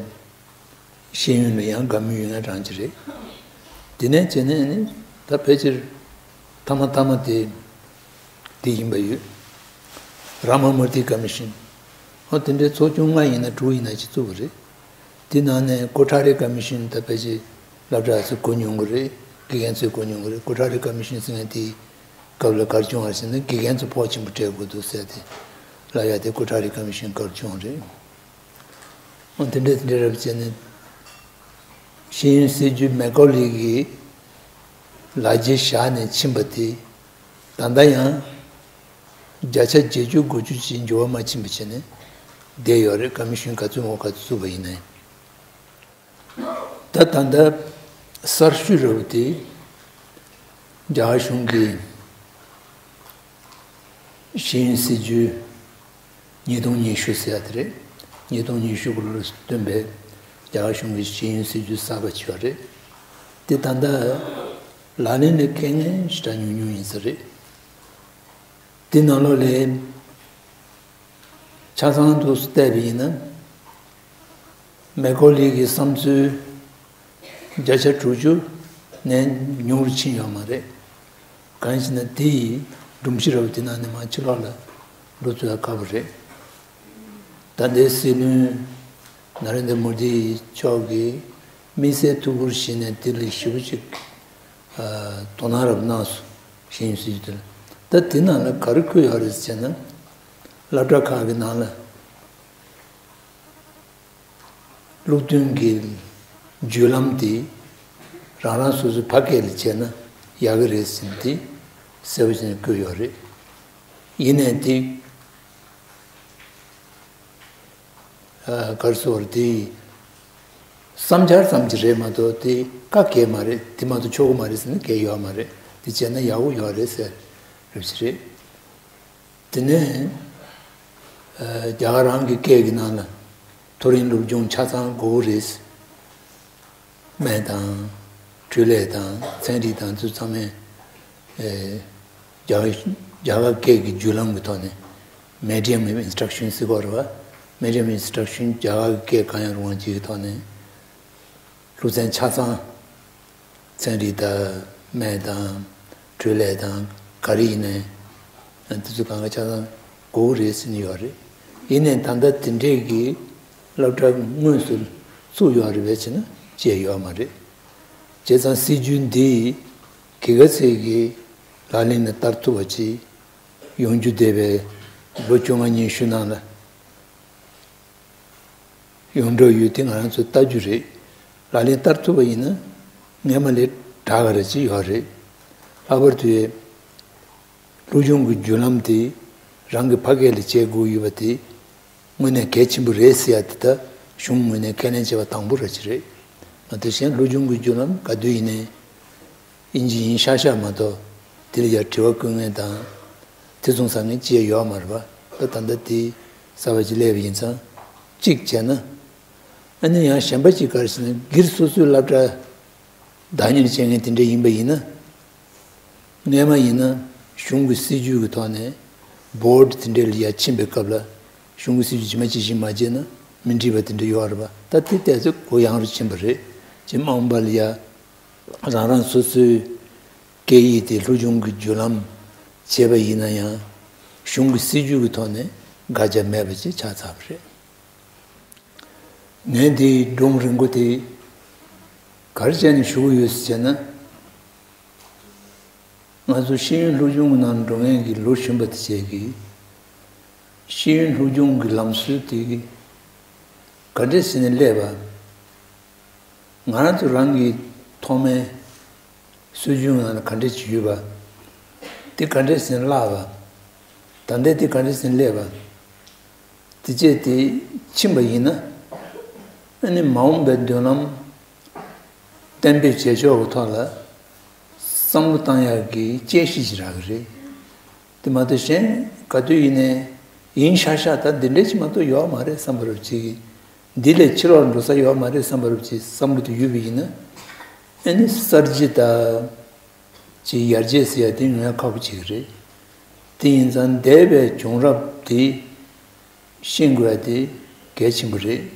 ཤེས་ཡོན་ལ་ཡང་དགའ་མོས་ཡོད་མཁན་རང་ཅིག་རེད། དེ་ནས་བྱས་ནས་ནི་ད་ཕལ་ཆེར་མཐའ་མ་མཐའ་མ་དེ་དེ་ཡིན་པ་ཡོད། ར་མ་མུར་ཏི་ཀོ་མི་ཤན། ཨོ་དེ་འདྲའི་ཚོགས་ཆུང་ལྔ་ཡིན་ན་དྲུག་ཡིན་ན་ཅིག་བཙུགས་པ་རེད། དེ་ནང་ནས་ཀོ་ཊ་རི་ཀོ་མི་ཤན་ད་ཕལ་ཆེར་སློབ་གྲྭ་ཚོས་གོ་མྱོང་གི་རེད། དགེ་རྒན་ཚོས་གོ་མྱོང་གི་རེད། ཀོ་ཊ་རི་ཀོ་མི་ཤན་ཟེར་མཁན་དེའི་སྐབས་ལ་ག་རེ་བྱུང་བ་ཟེར་ན་དགེ་རྒན་ཚོ་ཕོགས་ཆེན་པོ་སྤྲད་དགོས་འདུག་ཟེར་ཏེ་ལབ་ཡ་དེ་ཀོ་ཊ་རི་ཀོ་མི་ཤན་སྐབས་བྱུང་རེད། འོ་དེ་འདྲ་དེ་འདྲ་རབ་བྱས་ནས་ཤེས་ཡོན་སྲིད་ཇུས་མེ་ཀོ་ལི་གི་ལ་རྒྱ་བཞག་ནས་ཕྱིན་པ་དེ་ད་ལྟ་ཡང་བརྒྱ་ཆ་བརྒྱད་ཅུ་དགུ་བཅུ་ཅིག་འགྱུར་བ་མ་ཕྱིན་པ་བྱས་ནས་བསྡད་ཡོད་རེད། ཀོ་མི་ཤན་ག་ཚོད་མང་པོ་ག་ཚོད་བཙུགས་པ་ཡིན་ནའི། ད་ད་ལྟ་གསར་ཤོས་རབ་དེ་རྒྱ་གར་གཞུང་གི་ཤེས་ཡོན་སྲིད་ཇུས་ཉིས་སྟོང་ཉི་ཤུ་ཟེར་ཡ་དེ་རེད། ཉིས་སྟོང་ཉི་ཤུ་ལོར་བཏོན་པའི་རྒྱ་གར་གཞུང་གི་ཤེས་ཡོན་སྲིད་ཇུས་གསར་པ་ཅིག་ཡོད་རེད། དེ་ད་ལྟ་ལག་ལེན་ལ་འཁེལ་མཁན་ཞེ་དྲག་ཉུང་ཉུང་ཡིན་ས་རེད། དེ་ནང་ལོགས་ལས་ཆ་ཚང་དུ་བལྟས་པ་ཡིན་ན། མེ་ཀོ་ལི་གི་བསམ་ཚུལ་བརྒྱ་ཆ་དྲུག་ཅུ་ནས་ཉུང་རུ་ཕྱིན་ཡོད་མ་རེད། གང་ཡིན་ཟེར་ན་དེ་ཡི་སྒྲོམ་གཞི་རབ་དེ་ནང་ནས་མར་ཕྱི་ལོགས་ལ་འགྲོ་ཚུགས་ཡ་དཀའ་པོ་རེད། ད་ལྟའི་སྲིད་བློན་ན་རེན་དྲ་མོ་དི་མཆོག་གིས་དམིགས་བསལ་ཐུགས་ཁུར་བཞེས་ནས་དེ་ལ་ཞེ་པོ་ཅིག་ཨ་དོ་སྣང་རབ་གནང་སོང་། ཤེས་ཡོན་སྲིད་ཇུས་དེ་ལ། ད་དེ་ནང་ལ་ག་རེ་འཁོད་ཡོད་རེད་ཟེར་ན། སློབ་གྲྭ་ཁག་གི་ནང་ལ་སློབ་སྟོན་གྱི་བརྒྱུད་ལམ་དེ་རང་རང་སོ་སོའི་ཕ་སྐད་ལ་བྱས་ན་ཡག་གི་རེད་ཟེར་ནས་དེ་གསལ་པོ་བྱས་ནས་བཀོད་ཡོད་རེད། ཡིན་ནའི་དེ་ ག་རེ་ཟེར་དགོས་རེད། དེ་བསམ་འཆར་ཙམ་གྱི་རེད་མ་གཏོགས་དེ་བཀའ་གལ་མ་རེད། དེ་མ་གཏོགས་ཆོག་གི་མ་རེད་ཟེར་ན་གལ་ཡོད་མ་རེད། དེ་བྱས་ན་ཡག་པོ་ཡོད་རེད་ཟེར་རེད་ཅི་རེད། དེ་ནས་རྒྱ་གར་རང་གི་སྐད་ཀྱི་ནང་ལ་མཐོ་རིམ་སློབ་སྦྱོང་ཆ་ཚང་དགོས་རེད། སྨན་དང་འཕྲོད་ལས་དང་ཚན་རིག་དང་དེ་ཚང་མས་རྒྱ་རྒྱ་གར་སྐད་ཀྱི་བརྒྱུད་ལམ་གྱི་ཐོག་ནས་medium of instruction ཟེར་གྱི་ཡོད་རེད་བ། Medium of instruction རྒྱ་གར་སྐད་གང་ཡང་རུང་བ་ཅིག་གི་ཐོག་ནས་སློབ་ཚན་ཆ་ཚང་ཚན་རིག་དང་སྨན་དང་འཕྲོད་ལས་དང་ག་རེ་ཡིན་ནའི་དེ་ཚོ་གང་ག་ཆ་ཚང་དགོས་རེད་ཟེར་ནས་ཡོད་རེད། ཡིན་ནའི་ད་ལྟ་དེ་འདྲས་ཀྱི་སློབ་གྲྭ་དངོས་སུ་བཙུགས་ཡོད་རེད་པས་ཟེར་ན་བྱས་ཡོད་མ་རེད། བྱས་ཙང་སྲིད་ཇུས་འདི་ག་ག་ཚད་ཀྱི་ལག་ལེན་ལ་བསྟར་ཐུབ་པ་ཅིག་ཡོང་རྒྱུ་བསྡད་པའི་ལོ་བཅོ་ལྔ་ཉི་ཤུ་ནང་ལ། ཡོང་འགྲོ་ཡོད་དེ་ང་རང་ཚོས་ལྟ་རྒྱུ་རེད། ལག་ལེན་བསྟར་ཐུབ་པ་ཡིན་ན་སྔས་མ་ལས་དྲག་ག་རེ་ཅིག་ཡོད་རེད། ལྷག་པར་དུ་སློབ་སྦྱོང་གི་བརྒྱུད་ལམ་དེ་རང་གི་ཕ་སྐད་ལ་བྱེད་དགོས་ཡོད་པ་དེ་དངོས་གནས་གལ་ཆེན་པོ་རེད་ཟེར་ཡ་དེ་ད་གཞུང་ངོས་ནས་ཁས་ལེན་བྱས་པ་དང་པོ་ར་ཅིག་རེད། དེ་བཞིན་སློབ་སྦྱོང་གི་བརྒྱུད་ལམ་ག་དུས་ཡིན་ནའི་ཡིན་གཅིག་ཡིན་ཤག་ཤག་མ་གཏོགས་དེ་ལ་ཡ་དྲི་བ་བཀོད་མཁན་དང་ཐེ་ཚོམ་ཟ་མཁན་ཅི་ཡང་ཡོད་མ་རེད་པ། ད་ད་ལྟ་དེ་གསར་པ་ཅིག་སླེབས་པ་ཡིན་ཙང་གཅིག་བྱས་ན། ཨ་ནི་ཡང་གཞན་པ་ཅིག་ག་རེ་ཟེར་ན་སྒེར་སོ་སོའི་སློབ་གྲྭ་བདག་གཉེར་བྱེད་མཁན་དེ་འདྲ་ཡིན་པ་ཡིན་ན། སྔས་མ་ཡིན་ན་གཞུང་གི་སྲིད་ཇུས་ཀྱི་ཐོག་ནས་བོར་ཌི་དེ་འདྲ་ལ་ཡ་ཕྱིན་པའི་སྐབས་ལ་གཞུང་གི་སྲིད་ཇུས་ཇི་མ་ཇི་བཞིན་མ་བྱས་ན་མི་འགྲིག་པ་དེ་འདྲ་ཡོད་རེད་པ། ད་དེ་ཏོག་ཙམ་གུ་ཡངས་རུ་ཕྱིན་པ་རེད། ཅེས་མ་འོངས་པ་ལ་ཡ། རང་རང་སོ་སོའི་སྐད་ཡིག་དེ་སློབ་སྦྱོང་གི་བརྒྱུད་ལམ་བྱས་པ་ཡིན་ན་ཡང་གཞུང་གི་སྲིད་ཇུས་ཀྱི་ཐོག་ནས་དགག་བྱ་མེད་པ་ཅིག་ཆགས་ཚར་བ་རེད། ངས་འདིའི་སྒྲུང་རིང་པོ་དེ་ག་རེ་བྱས་ནས་ཞུ་གི་ཡོད་ཟེར་བྱས་ན། ང་ཚོ་ཤེས་ཡོན་སློབ་སྦྱོང་གི་ནང་འགྲོ་མཁན་གྱི་ལོ་གཞོན་པ་དེ་བྱས་ཀྱིས་ཤེས་ཡོན་སློབ་སྦྱོང་གི་ལམ་སྲོལ་དེ་ག་འདྲས་བྱས་ནས་སླེབས་པ། ང་རང་ཚོ་རང་གི་ཐོག་མའི་སྲོལ་རྒྱུན་ནང་ལ་ག་འདྲས་ཅིག་ཡོད་པ། དེ་ག་འདྲས་ཟིན་བརླག་པ། ད་ལྟའི་དེ་ག་འདྲས་ཟིན་སླེབས་པ། དེ་བཅས་དེ་ཕྱིན་པ་ཡིན་ན། ཨ་ནི་མ་འོངས་པའི་མདུན་ལམ་གཏན་འབེབས་བྱེད་ཕྱོགས་ཀྱི་ཐོག་ལ་བསམ་བློ་བཏང་ཡག་གི་དཔྱད་གཞི་ཞིག་རག་གི་རེད། དེ་མ་གཏོགས་གཞན་ག་དུས་ཡིན་ནའི་ཡིན་ཤག་ཤག་ད་འདི་འདྲས་ཅིག་མ་གཏོགས་ཡོད་མ་རེད་བསམ་པ་རུ་ཅིག་འདི་ལས་ཕྱི་ལོགས་འགྲོ་ས་ཡོད་མ་རེད་བསམ་པ་རུ་ཅིག་བསམ་བློ་དེ་ཡོད་པ་ཡིན་ན། ཨ་ནི་གསར་བརྗེ་དང་ཅིག་ཡར་རྒྱས་ཟེར་ཡ་དེ་ཡོང་ཡ་ཁག་པོ་ཅིག་རེད། དེ་ཡིན་ཙང་འདས་པའི་བྱུང་རབས་དེ་ཤེས་དགོས་ཡ་དེ་གལ་ཆེན་པོ་རེད།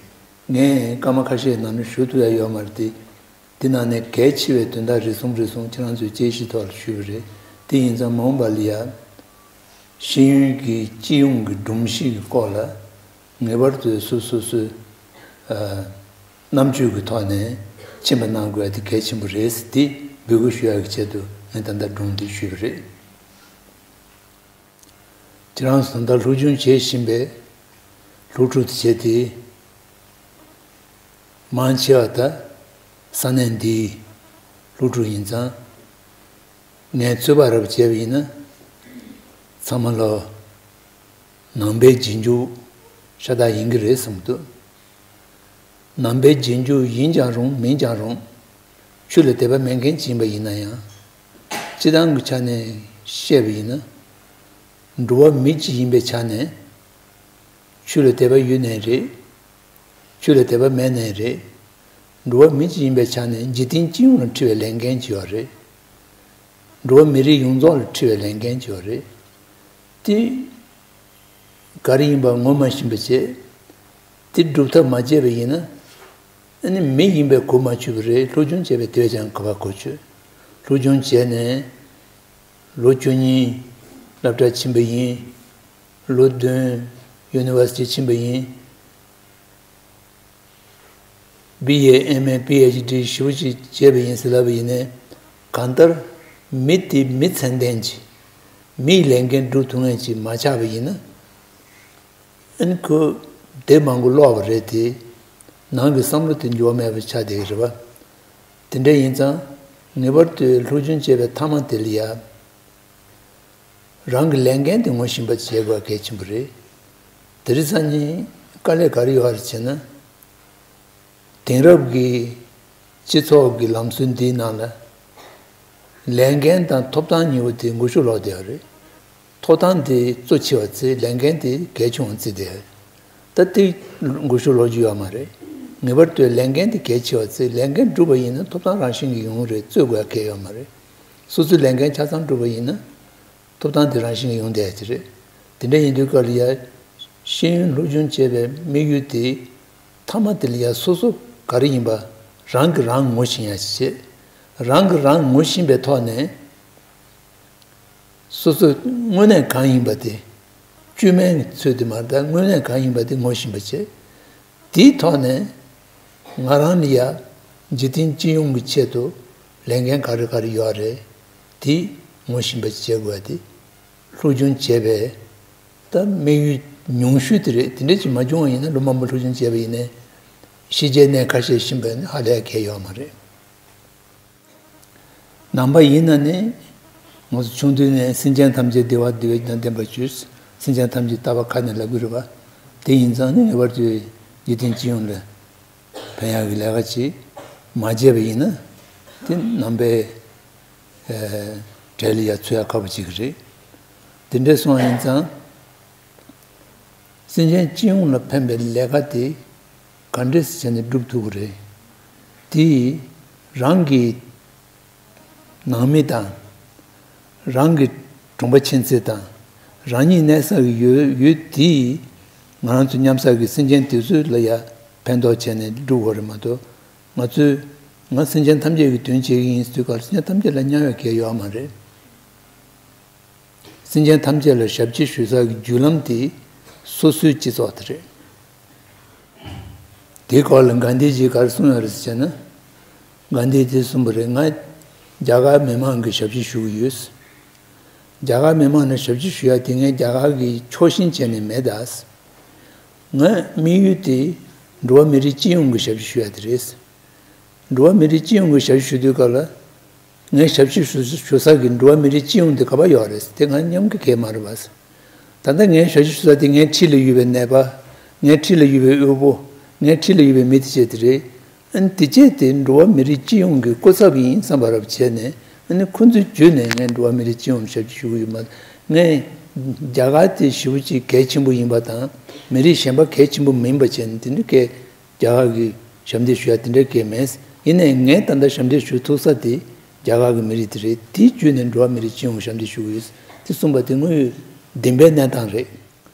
ངས་སྐར་མ་ཁ་ཤས་ནང་ནས་ཞུ་ཐུབ་ཡ་ཡོད་མ་རེད་དེ། འདི་ནང་ནས་གལ་ཆེ་བའི་དོན་དག་རེ་ཟུང་རེ་ཟུང་ཁྱེད་རང་ཚོའི་དཔྱད་གཞིའི་ཐོག་ལ་ཞུས་པ་རེད། དེ་ཡིན་ཙང་མ་འོངས་པ་ལ་ཡ། ཤེས་ཡོན་གྱི་སྤྱི་ཡོངས་ཀྱི་སྒྲོམ་གཞི་གི་སྐོར་ལ་ངེས་པར་དུ་སོ་སོ་སོའི་ཨ་རྣམ་དཔྱོད་ཀྱི་ཐོག་ནས་ཕྱིན་པ་གནང་དགོས་ཡ་དེ་གལ་ཆེན་པོ་རེད་ཟེར་དེ་འབོད་སྐུལ་ཞུ་ཡ་གི་ཆེད་དུ་ངས་ད་ལྟ་སྒྲུང་འདི་ཞུས་པ་རེད། ཁྱེད་རང་ཚོ་ད་ལྟ་སློབ་སྦྱོང་བྱེད་བཞིན་པའི་སློབ་ཕྲུག་དེ་བྱས་ཏེ། མང་ཆེ་བ་ད་ས་གནས་འདིའི་སློབ་ཕྲུག་ཡིན་ཙང་། ངས་ཚོད་དཔག་རེ་བྱས་པ་ཡིན་ན། ཚང་མ་ལོ་ནང་པའི་རྗེས་འཇུག་ཤ་སྟག་ཡིན་གྱི་རེད་བསམ་གྱི་འདུག་ནང་པའི་རྗེས་འཇུག་ཡིན་ཀྱང་རུང་མིན་ཀྱང་རུང་། ཆོས་ལ་དད་པ་མེད་མཁན་ཅིག་ཡིན་པ་ཡིན་ན་ཡང་། སྤྱི་བཏང་གི་ཆ་ནས་བཤད་པ་ཡིན་ན། འགྲོ་བ་མི་གཅིག་ཡིན་པའི་ཆ་ནས། ཆོས་ལ་དད་པ་ཡོད་ནའི་རེད། ཆོས་ལ་དད་པ་མེད་ནའི་རེད། འགྲོ་བ་མི་གཅིག་ཡིན་པའི་ཆ་ནས་འཇིག་རྟེན་སྤྱི་ཡོངས་ལ་འཁྲི་བའི་ལས་འགན་ཅིག་ཡོད་རེད། འགྲོ་བ་མི་རིགས་ཡོངས་རྫོགས་ལ་འཁྲི་བའི་ལས་འགན་ཅིག་ཡོད་རེད། དེ་ག་རེ་ཡིན་པ་ངོ་མ་ཤེས་པ་བྱས། དེ་སྒྲུབ་ཐབས་མ་བྱས་པ་ཡིན་ན། ཨ་ནི་མི་ཡིན་པའི་གོ་མ་ཆོད་པ་རེད། སློབ་སྦྱོང་བྱས་པའི་དེ་བས་ཀྱང་ག་པར་གོ་ཆོད། སློབ་སྦྱོང་བྱས་ནས་ལོ་བཅུ་གཉིས་སློབ་གྲྭ་ཕྱིན་པ་ཡིན། ལོ་བདུན་ཡུ་ནི་ཝར་སི་ཊི་ཕྱིན་པ་ཡིན། བི་ཨེ་ཨེམ་ཨེ་པི་ཨེཆ་ཌི་ཞེ་པོ་ཅིག་བྱས་པ་ཡིན་ཟེར་ལབ་པ་ཡིན་ནའི། གང་ལྟར་མི་དེ་མི་ཚད་ལྡན་ཅིག་མིའི་ལས་འགན་སྒྲུབ་ཐུབ་མཁན་ཅིག་མ་ཆགས་པ་ཡིན་ན། ཨ་ནི་ཁོ་དེབ་མང་པོ་ཀློག་པ་རེད་དེ། ནང་གི་བསམ་བློ་དེ་འགྱུར་བ་མེད་པ་ཆགས་བསྡད་ཀྱི་རེད་པ། དེ་འདྲ་ཡིན་ཙང་ངེས་པར་དུ་སློབ་སྦྱོང་བྱས་པའི་མཐའ་མ་དེ་ལ་ཡ། རང་གི་ལས་འགན་དེ་ངོ་ཤེས་པ་བྱེད་དགོས་གལ་ཆེན་པོ་རེད། དེ་རིང་སང་ཉིན་ དཀའ་ལས་ག་རེ་ཡོད་རེད་ཟེར་ན། དེང་རབས་ཀྱི་སྤྱི་ཚོགས་ཀྱི་ལམ་སྲོལ་འདིའི་ནང་ལ། ལས་འགན་དང་ཐོབ་ཐང་གཉིས་པོ་དེ་འགུལ་ཤུགས་ལོག་བསྡད་ཡོད་རེད། ཐོབ་ཐང་དེ་གཙོ་ཆེ་བ་བརྩི། ལས་འགན་དེ་གལ་ཆུང་བ་བརྩི་བསྡད་ཡོད་རེད། ད་དེ་འགུལ་ཤུགས་ལོག་རྒྱུ་ཡོད་མ་རེད། ངེས་པར་དུ་ལས་འགན་དེ་གལ་ཆེ་བ་བརྩི། ལས་འགན་བསྒྲུབས་པ་ཡིན་ན་ཐོབ་ཐང་རང་བཞིན་གྱིས་ཡོང་གི་རེད། རྩོད་དགོས་ཡ་གལ་ཡོད་མ་རེད། སོ་སོའི་ལས་འགན་ཆ་ཚང་བསྒྲུབས་པ་ཡིན་ན། ཐོབ་ཐང་དེ་རང་བཞིན་གྱིས་ཡོང་བསྡད་ཀྱི་རེད། དེ་འདྲ་ཡིན་དུས་སྐབས་ལ་ཡ། ཤེས་ཡོན་སློབ་སྦྱོང་བྱེད་པའི་དམིགས་ཡུལ་དེ། མཐའ་མ་དེ་ལ་ཡ་སོ་སོ་ག་རེ་ཡིན་པ་རང་གིས་རང་ངོ་ཤེས་ཡ་ཞིག་བྱེད། རང་གིས་རང་ངོ་ཤེས་པའི་ཐོག་ནས། སོ་སོ་དངོས་གནས་གང་ཡིན་པ་དེ། བཅོས་མའི་ཚུལ་དུ་མ་རེད། ད་དངོས་གནས་གང་ཡིན་པ་དེ་ངོ་ཤེས་པ་བྱེད། དེའི་ཐོག་ནས་ང་རང་ལ་ཡ་འཇིག་རྟེན་སྤྱི་ཡོངས་ཀྱི་ཆེད་དུ་ལས་འགན་ག་རེ་ག་རེ་ཡོད་རེད། དེ་ངོ་ཤེས་པ་བྱེད་དགོས་པ་དེ། སློབ་སྦྱོང་བྱས་པའི་ད་དམིགས་ཡུལ་ཉུང་ཤོས་དེ་རེད། དེ་འདྲ་ཅིག་མ་བྱུང་བ་ཡིན་ན། ལོ་མང་པོ་སློབ་སྦྱོང་བྱས་པ་ཡིན་ནའི་ཕྱི་རྒྱལ་གནས་ཁ་ཤས་ཕྱིན་པ་ཡིན་ན་ཧ་ལས་གལ་ཡོད་མ་རེད། ནང་པ་ཡིན་ན་ནི། ང་ཚོ་ཆུང་དུས་ནས་སེམས་ཅན་ཐམས་ཅད་བདེ་བ་བདེ་བ་དང་ལྡན་པར་ཤོག། སེམས་ཅན་ཐམས་ཅད་ལྟ་བ་ཁ་ནས་ལབ་ཀྱི་རེད་པ། དེ་ཡིན་ཙང་ནི་ངེས་པར་དུ་འཇིག་རྟེན་སྤྱི་ཡོངས་ལ་ཕན་ཡག་གི་ལས་ཀ་ཅིག་མ་བྱས་པ་ཡིན་ན། དེ་ནང་པའི་ཨེ་གྲལ་ལ་ཡ་ཚུད་ཡ་ཁག་པོ་ཅིག་རེད། དེ་འདྲ་སོང་བ་ཡིན་ཙང་། སེམས་ཅན་སྤྱི་ཡོངས་ལ་ཕན་པའི་ལས་ཀ་དེ་ག་འདྲས་བྱས་ནས་སྒྲུབ་ཐུབ་ཀྱི་རེད། དེ་རང་གི་ནང་མི་དང་། རང་གི་གྲོང་པ་ཁྱིམ་མཚེས་དང་། རང་ཉིད་གནས་ས་གི་ཡུལ་ཡུལ་དེའི་ང་རང་ཚོ་མཉམ་ས་གི་སེམས་ཅན་དེ་ཚོ་ལ་ཡ་ཕན་ཐོགས་བྱས་ནས་སྒྲུབ་དགོས་རེད་མ་གཏོགས། ང་ཚོས་ང་སེམས་ཅན་ཐམས་ཅད་ཀྱི་དོན་བྱེད་ཀྱི་ཡིན་ཟེར་དུས་སྐབས་ལ། སེམས་ཅན་ཐམས་ཅད་ལ་མཉམ་ཡོད་གལ་ཡོད་མ་རེད། སེམས་ཅན་ཐམས་ཅད་ལ་ཞབས་ཕྱི་ཞུ་ས་ཀྱི་བརྒྱུད་ལམ་དེ་སོ་སོའི་སྤྱི་ཚོགས་དེ་རེད། དེའི་སྐོར་ལ་གྷན་དྷི་ཇིས་ག་རེ་གསུངས་ཡོད་རེད་ཟེར་ན། གྷན་དྷི་ཇིས་གསུངས་པ་རེད། ང་རྒྱ་གར་མི་མང་གི་ཞབས་ཕྱི་ཞུ་གི་ཡོད། རྒྱ་གར་མི་མང་ལ་ཞབས་ཕྱི་ཞུ་ཡ་དེ་ངས་རྒྱ་གར་གྱི་ཕྱོགས་ཞེན་བྱས་ནས་མེད་ད། ངའི་དམིགས་ཡུལ་དེ་འགྲོ་བ་མི་རིགས་སྤྱི་ཡོངས་ཀྱི་ཞབས་ཕྱི་ཞུ་ཡ་དེ་རེད། འགྲོ་བ་མི་རིགས་སྤྱི་ཡོངས་ཀྱི་ཞབས་ཕྱི་ཞུ་དུས་སྐབས་ལ། ངའི་ཞབས་ཕྱི་ཞུ་ཞུ་ས་གི་འགྲོ་བ་མི་རིགས་སྤྱི་ཡོངས་དེ་ག་པར་ཡོད་རེད། དེ་ང་མཉམ་གི་གལ་མ་རེད་པ། ད་ལྟ་ངའི་ཞབས་ཕྱི་ཞུ་ས་དེ་ངའི་འཁྲིས་ལ་ཡོད་པའི་ནད་པ། ངའི་འཁྲིས་ལ་ཡོད་པའི་དབུལ་པོ། ངའི་འཁྲིས་ལ་ཡོད་པའི་མི་དེ་བྱས་དེ་རེད། ཨ་ནི་དེ་བྱས་དེ་འགྲོ་བ་མི་རིགས་སྤྱི་ཡོངས་ཀྱི་སྐུ་ཚབ་ཡིན་བསམ་པ་རབ་བྱས་ནས། ཨ་ནི་ཁོ་ཚོའི་བརྒྱུད་ནས་ངས་འགྲོ་བ་མི་རིགས་སྤྱི་ཡོངས་ཞབས་ཕྱི་ཞུ་གི་ཡོད་མ་རེད། ངས་རྒྱ་གར་དེ་ཞེ་པོ་ཅིག་གལ་ཆེན་པོ་ཡིན་པ་དང་། མི་རིགས་གཞན་པ་གལ་ཆེན་པོ་མིན་པ་བྱས་ནས་དེ་འདྲ་གས། རྒྱ་གར་གྱི་ཞབས་འདེགས་ཞུ་ཡ་དེ་འདྲ་གས་མེད། ཡིན་ནའི་ངས་ད་ལྟ་ཞབས་འདེགས་ཞུ་ཐུབ་ས་དེ་རྒྱ་གར་གྱི་མི་རིགས་དེ་རེད། དེའི་བརྒྱུད་ནས་འགྲོ་བ་མི་རིགས་སྤྱི་ཡོངས་ཞབས་འདེགས་ཞུ་གི་ཡོད། དེ་གསུངས་པ་དེ་དངོས་ཡོད་བདེན་པའི་གནས་སྟངས་རེད།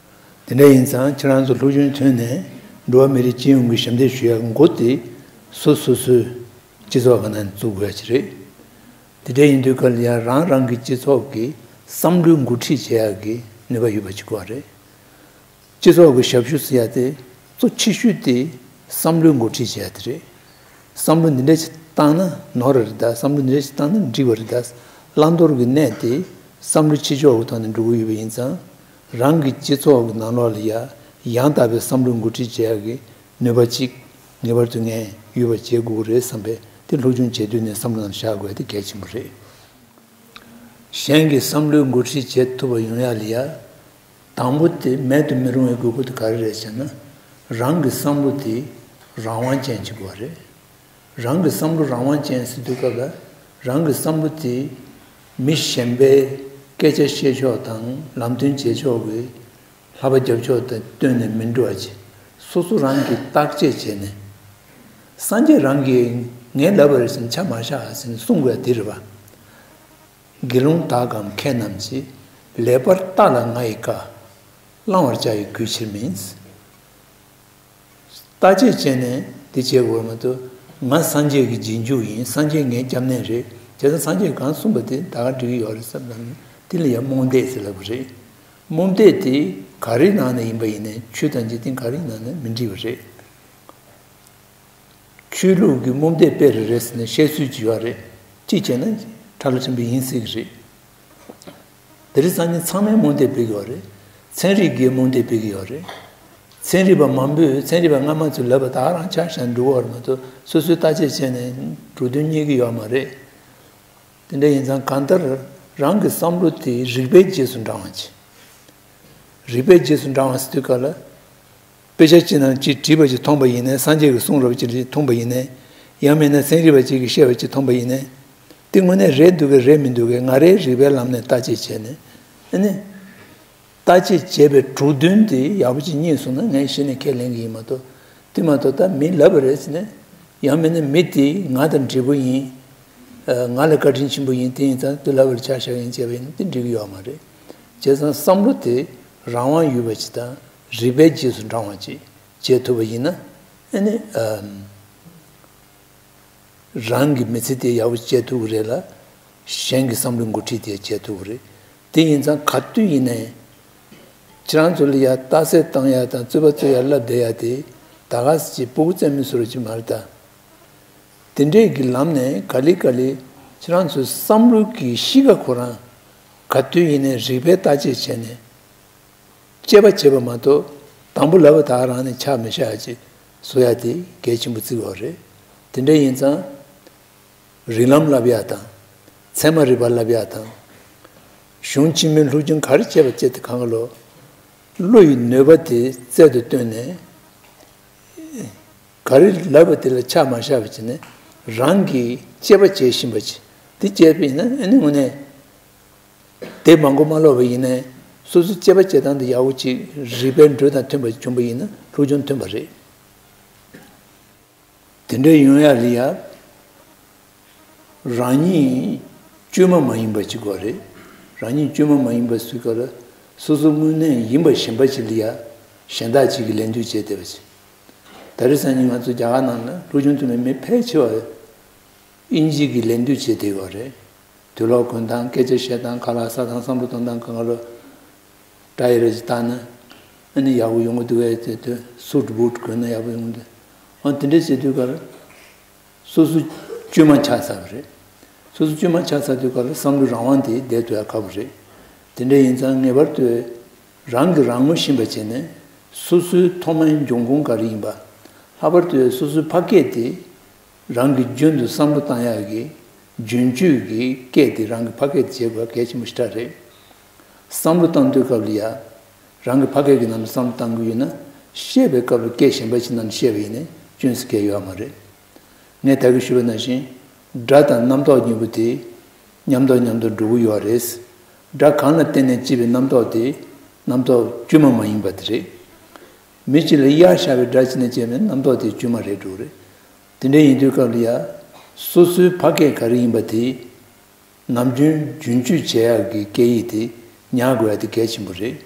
དེ་འདྲ་ཡིན་ཙང་ཁྱེད་རང་ཚོ་སློབ་སྦྱོང་ཐོན་ནས་འགྲོ་བ་མི་རིགས་སྤྱི་ཡོངས་ཀྱི་ཞབས་འདེགས་ཞུ་ཡ་འགོ་དེ་སོ་སོ་སོའི་སྤྱི་ཚོགས་ཀྱི་ནང་ནས་བཙུགས་དགོས་ཡ་ཅིག་རེད། དེ་འདྲ་ཡིན་དུས་སྐབས་ལ་ཡང་རང་རང་གི་སྤྱི་ཚོགས་ཀྱི་བསམ་བློའི་འགོ་ཁྲིད་བྱེད་ཡ་གི་ནུས་པ་ཡོད་པ་ཅིག་དགོས་པ་རེད། སྤྱི་ཚོགས་ཀྱི་ཞབས་ཞུ་ཟེར་ཡ་དེ་གཙོ་ཆེ་ཤོས་དེ་བསམ་བློའི་འགོ་ཁྲིད་བྱེད་ཡ་དེ་རེད། བསམ་བློ་འདི་འདྲ་ཞིག་བཏང་ན་ནོར་རེད་ད། བསམ་བློ་འདི་འདྲ་ཞིག་བཏང་ན་འགྲིག་པ་རེད་ད། བླང་དོར་གྱི་གནས་དེ་བསམ་བློ་ཆེ་ཕྱོགས་ཀྱི་ཐོག་ནས་འགྲོ་གི་ཡོད་པ་ཡིན་ཙང་། རང་གི་སྤྱི་ཚོགས་ཀྱི་ནང་ལོགས་ལ་ཡ་ཡང་དག་པའི་བསམ་བློའི་འགོ་ཁྲིད་བྱེད་ཡ་གི་ནུས་པ་ཅིག་ངེས་པར་དུ་ངས་ཡོད་པ་བྱེད་དགོས་ཀྱི་རེད་བསམ་པའི་དེ་སློབ་སྦྱོང་བྱེད་དུས་ནས་བསམ་བློ་ནང་བཞག་དགོས་ཡ་དེ་གལ་ཆེན་པོ་རེད། གཞན་གྱི་བསམ་བློའི་འགོ་ཁྲིད་བྱེད་ཐུབ་པ་ཡོང་ཡ་ལ་ཡ། དང་པོ་དེ་མེད་དུ་མི་རུང་བའི་དགོས་མཁོ་དེ་ག་རེ་རེད་ཟེར་ན། རང་གི་བསམ་བློ་དེ་རང་དབང་ཅན་ཅིག་དགོས་པ་རེད། རང་གི་བསམ་བློ་རང་དབང་ཅན་ཟེར་དུས་སྐབས་ལ། རང་གི་བསམ་བློ་དེ་མི་གཞན་པའི་སྐད་ཆ་བཤད་ཕྱོགས་དང་ལམ་སྟོན་བྱེད་ཕྱོགས་ཀྱི་ལྷག་པ་རྒྱབ་ཕྱོགས་དང་བསྟུན་ནས་མི་འགྲོ་བ་ཅིག་སོ་སོ་རང་གིས་བརྟག་དཔྱད་བྱས་ནས། སངས་རྒྱས་རང་གིས་ངས་ལབ་པ་རེད་ཟེར་ནས་ཆ་མ་བཞག་ཟེར་ནས་གསུང་དགོས་ཡ་དེ་རེད་པ། དགེ་སློང་དག་གམ་མཁས་རྣམས་ཀྱིས། ལེགས་པར་བརྟགས་ལ་ང་ཡི་བཀའ། བླང་བར་བྱ་ཡི་གུས་ཕྱིར་མིན། བརྟག་དཔྱད་བྱས་ནས་དེ་བྱེད་དགོས་མ་གཏོགས། ང་སངས་རྒྱས་ཀྱི་རྗེས་འཇུག་ཡིན། སངས་རྒྱས་ངའི་སྐྱབས་གནས་རེད། བྱས་ཙང་སངས་རྒྱས་གང་གསུངས་པ་དེ་ད་ག་འགྲིག་གི་ཡོད་རེད་བསམ་ན། དེ་ལ་ཡང་རྨོངས་དད་ཟེར་ལབ་པ་རེད། རྨོངས་དད་དེ་ག་རེའི་ནང་ནས་ཡིན་པ་ཡིན་ནའི། ཆོས་དང་འཇིག་རྟེན་ག་རེའི་ནང་ནས་མི་འགྲིག་པ་རེད། ཆོས་ལུགས་ཀྱི་རྨོངས་དད་དཔེ་རེ་རེ་ཟེར་ནས་བཤད་སྲོལ་ཅིག་ཡོད་རེད། གཅིག་བྱས་ན་ཁྲ་ལ་ཆེན་པོ་ཡིན་སྲིད་ཀྱི་རེད། དེ་རིང་སང་ཉིན་ཚང་མས་རྨོངས་དད་སྤེལ་གྱི་ཡོད་རེད། ཚན་རིག་གིས་རྨོངས་དད་སྤེལ་གྱི་ཡོད་རེད། ཚན་རིག་པ་མང་པོས་ཚན་རིག་པ་སྔ་མ་ཚོས་ལབ་པ་ད་ག་རང་ཆ་བཞག་འགྲོ་གི་ཡོད་རེད་མ་གཏོགས། སོ་སོས་བརྟག་དཔྱད་བྱས་ནས་འགྲོ་དོན་རྙེད་ཀྱི་ཡོད་མ་རེད། དེ་འདྲ་ཡིན་ཙང་གང་ལྟར་རང་གི་བསམ་བློ་དེ་རིགས་པའི་རྗེས་སུ་འབྲང་བ་བྱེད། རིགས་པའི་རྗེས་སུ་འབྲང་བ་ཟེར་དུས་སྐབས་ལ། དཔེ་ཆ་གཅིག་ནང་གཅིག་བྲིས་པ་ཅིག་མཐོང་པ་ཡིན་ནའི། སངས་རྒྱས་ཀྱིས་གསུངས་རབས་ཅིག་མཐོང་པ་ཡིན་ནའི། ཡང་མིན་ན་ཚན་རིག་པ་ཅིག་གིས་བཤད་པ་ཅིག་མཐོང་པ་ཡིན་ནའི། དེ་དངོས་གནས་རེད་འདུག་གས་རེད་མི་འདུག་གས་ང་རའི་རིག་པའི་ལམ་ནས་བརྟག་དཔྱད་བྱས་ནས། ཨ་ནི། བརྟག་དཔྱད་བྱས་པའི་གྲུབ་དོན་དེ་ཡག་པོ་ཅིག་རྙེད་སོང་ན་ངས་གཞི་ནས་ཁས་ལེན་གྱི་ཡིན་མ་གཏོགས། དེ་མ་གཏོགས་ད་མི་ལབ་པ་རེད་ཟེར་ནས། ཡང་མིན་ན་མི་དེ་ང་དང་འབྲེལ་པོ་ཡིན། ཨ། ང་ལ་བཀའ་དྲིན་ཆེན་པོ་ཡིན། དེ་ཡིན་ཙང་དེ་ལབ་པར་ཆ་བཞག་ཡིན་བྱས་པ་ཡིན་ན་དེ་འགྲིག་གི་ཡོད་མ་རེད། བྱས་ཙང་བསམ་བློ་དེ་རང་དབང་ཡོད་པ་ཅིག་དང་རིག་པའི་རྗེས་སུ་འབྲང་བ་ཅིག་བྱེད་ཐུབ་པ་ཡིན་ན། ཨ་ནི། ཨམ། རང་གི་མི་ཚེ་དེ་ཡག་པོ་སྐྱེལ་ཐུབ་ཀྱི་རེད་ལ། གཞན་གྱི་བསམ་བློའི་འགོ་ཁྲིད་དེ་བྱེད་ཐུབ་ཀྱི་རེད། དེ་ཡིན་ཙང་ག་དུས་ཡིན་ནའི། ཁྱེད་རང་ཚོ་ལ་ཡ་རྟགས་གསལ་བཏང་ཡ་དང་རྩོད་པ་རྩོད་ཡ་ལབ་བསྡད་ཡ་དེ་ད་ག་ཟེ་ཅིག་སྤུ་གུ་རྩེད་མོ་བཟོ་འདྲ་ཅིག་མ་རེད་ད། དེ་འདྲས་ཀྱི་ལམ་ནས་ག་ལེ་ག་ལེ་ཁྱེད་རང་ཚོའི་བསམ་བློ་གི་གཤིས་ཀ་ཁོ་རང་ག་དུས་ཡིན་ནའི་རིག་པའི་བརྟག་དཔྱད་བྱས་ནས། དཔྱད་པ་བྱེད་པ་མ་གཏོགས། དང་པོ་ལབ་པ་དག་རང་ནས་ཆ་མི་བཞག་ཅིག་བཟོ་ཡ་དེ་གལ་ཆེན་པོ་བརྩི་དགོས་རེད། དེ་འདྲ་ཡིན་ཙང་། རིགས་ལམ་བསླབ་ཡ་དང་། ཚད་མ་རིག་པ་བསླབ་ཡ་དང་། གཞུང་ཕྱི་མའི་སློབ་སྦྱོང་ག་རེ་བྱས་པ་བྱས་ཏེ་གང་ག་ལོ། བློ་ཡི་ནུས་པ་དེ་རྩལ་དུ་བཏོན་ནས། ག་རེ་ལབ་པ་དེ་ལ་ཆ་མ་བཞག་པ་བྱས་ནས། རང་གིས་དཔྱད་པ་བྱེད་བཞིན་པ་ཅིག་དེ་བྱས་པ་ཡིན་ན། ཨ་ནི་དངོས་གནས། དེ་མང་པོ་མ་ཀློག་པ་ཡིན་ནའི། སོ་སོའི་དཔྱད་པ་བྱེད་སྟངས་དེ་ཡག་པོ་ཅིག་རིག་པའི་འགྲོས་དང་མཐུན་པ་བྱུང་པ་ཡིན་ན་སློབ་སྦྱོང་ཐོན་པ་རེད། དེ་འདྲ་ཡོང་ཡ་ལ་ཡ། རང་ཉིད་བཅོས་མ་མ་ཡིན་པ་ཅིག་དགོས་རེད། རང་ཉིད་བཅོས་མ་མ་ཡིན་པ་ཟེར་སྐབས་ལ། སོ་སོ་དངོས་གནས་ཡིན་པ་གཞན་པ་ཅིག་ལ་ཡ་གཞན་དག་ཅིག་གིས་ལད་ཟློས་བྱས་བསྡད་པ་ཅིག་ད་རེས་སང་ཉིན་ང་ཚོ་རྒྱ་གར་ནང་ལ་སློབ་སྦྱོང་ཐོན་པའི་མི་ཕལ་ཆེ་བ་དབྱིན་ཇི་གིས་ལད་ཟློས་བྱས་བསྡད་ཡོད་རེད། དུག་ལོག་གོན་སྟངས། སྐད་ཆ་བཤད་སྟངས། ཁ་ལག་ཟ་སྟངས། བསམ་བློ་གཏོང་སྟངས། གང་ག་ལོ། སྒྲ་ཡི་རེ་ཞིག་བཏང་ན། ཨ་ནི་ཡག་པོ་ཡོང་གི་འདུག་གས་ཟེར་དུས། སུཊ་བུཊ་གོན་ན་ཡག་པོ་ཡོང་གི་འདུག་འོ་དེ་འདྲ་བྱེད་དུས་ཀར། སོ་སོ་བཅོས་མ་ཆགས་ཚར་བ་རེད། སོ་སོ་བཅོས་མ་ཆགས་ཚར་དུས་ཀར་བསམ་བློའི་རང་དབང་དེ་བསྡད་ཐུབ་ཡ་ཁག་པོ་རེད། དེ་འདྲ་ཡིན་ཙང་ངེས་པར་དུ། རང་གིས་རང་ངོ་ཤེས་པ་བྱས་ནས། སོ་སོའི་ཐོག་མའི་འབྱུང་ཁུངས་ག་རེ་ཡིན་པ། ལྷག་པར་དུ་སོ་སོའི་ཕ་སྐད་དེ། རང་གི་རྒྱུན་དུ་བསམ་བློ་བཏང་ཡག་གི་རྒྱུན་སྤྱོད་ཀྱི་སྐད་དེ་རང་གི་ཕ་སྐད་དེ་བྱེད་དགོས་པ་གལ་ཆེན་པོ་ཞེ་དྲག་རེད། བསམ་བློ་བཏང་དུས་སྐབས་ལ་ཡ། རང་གི་ཕ་སྐད་ཀྱི་ནང་དུ་བསམ་བློ་བཏང་གི་ཡོད་ན། བཤད་པའི་སྐབས་ལ་སྐད་གཞན་པ་ཞིག་ནང་དུ་བཤད་པ་ཡིན་ན་སྐྱོན་ཟེར་མཁན་ཡོད་མ་རེད། ངས་ད་གིན་ཞུས་པ་ནང་བཞིན། སྒྲ་དང་རྣམ་རྟོག་གཉིས་པོ་དེ་མཉམ་དུ་མཉམ་དུ་འགྲོ་གི་ཡོད་རེད། སྒྲ་གང་ལ་བརྟེན་ནས་སྐྱེས་པའི་རྣམ་རྟོག་དེ་རྣམ་རྟོག་བཅོས་མ་མ་ཡིན་པ་དེ་རེད། མི་གཅིག་ལ་གཡག་ཤ་བའི་སྒྲ་གཅིག་ནས་སྐྱེས་པའི་རྣམ་རྟོག་དེ་བཅོས་མ་རེད་འགྲོ་གི་རེད། དེ་འདྲ་ཡིན་དུས་སྐབས་ལ་ཡ། སོ་སོའི་ཕ་སྐད་ག་རེ་ཡིན་པ་དེ། ནམ་རྒྱུན་རྒྱུན་སྤྱོད་བྱེད་ཡག་གི་སྐད་ཡིག་དེ་ཉར་དགོས་ཡ་དེ་གལ་ཆེན་པོ་རེད།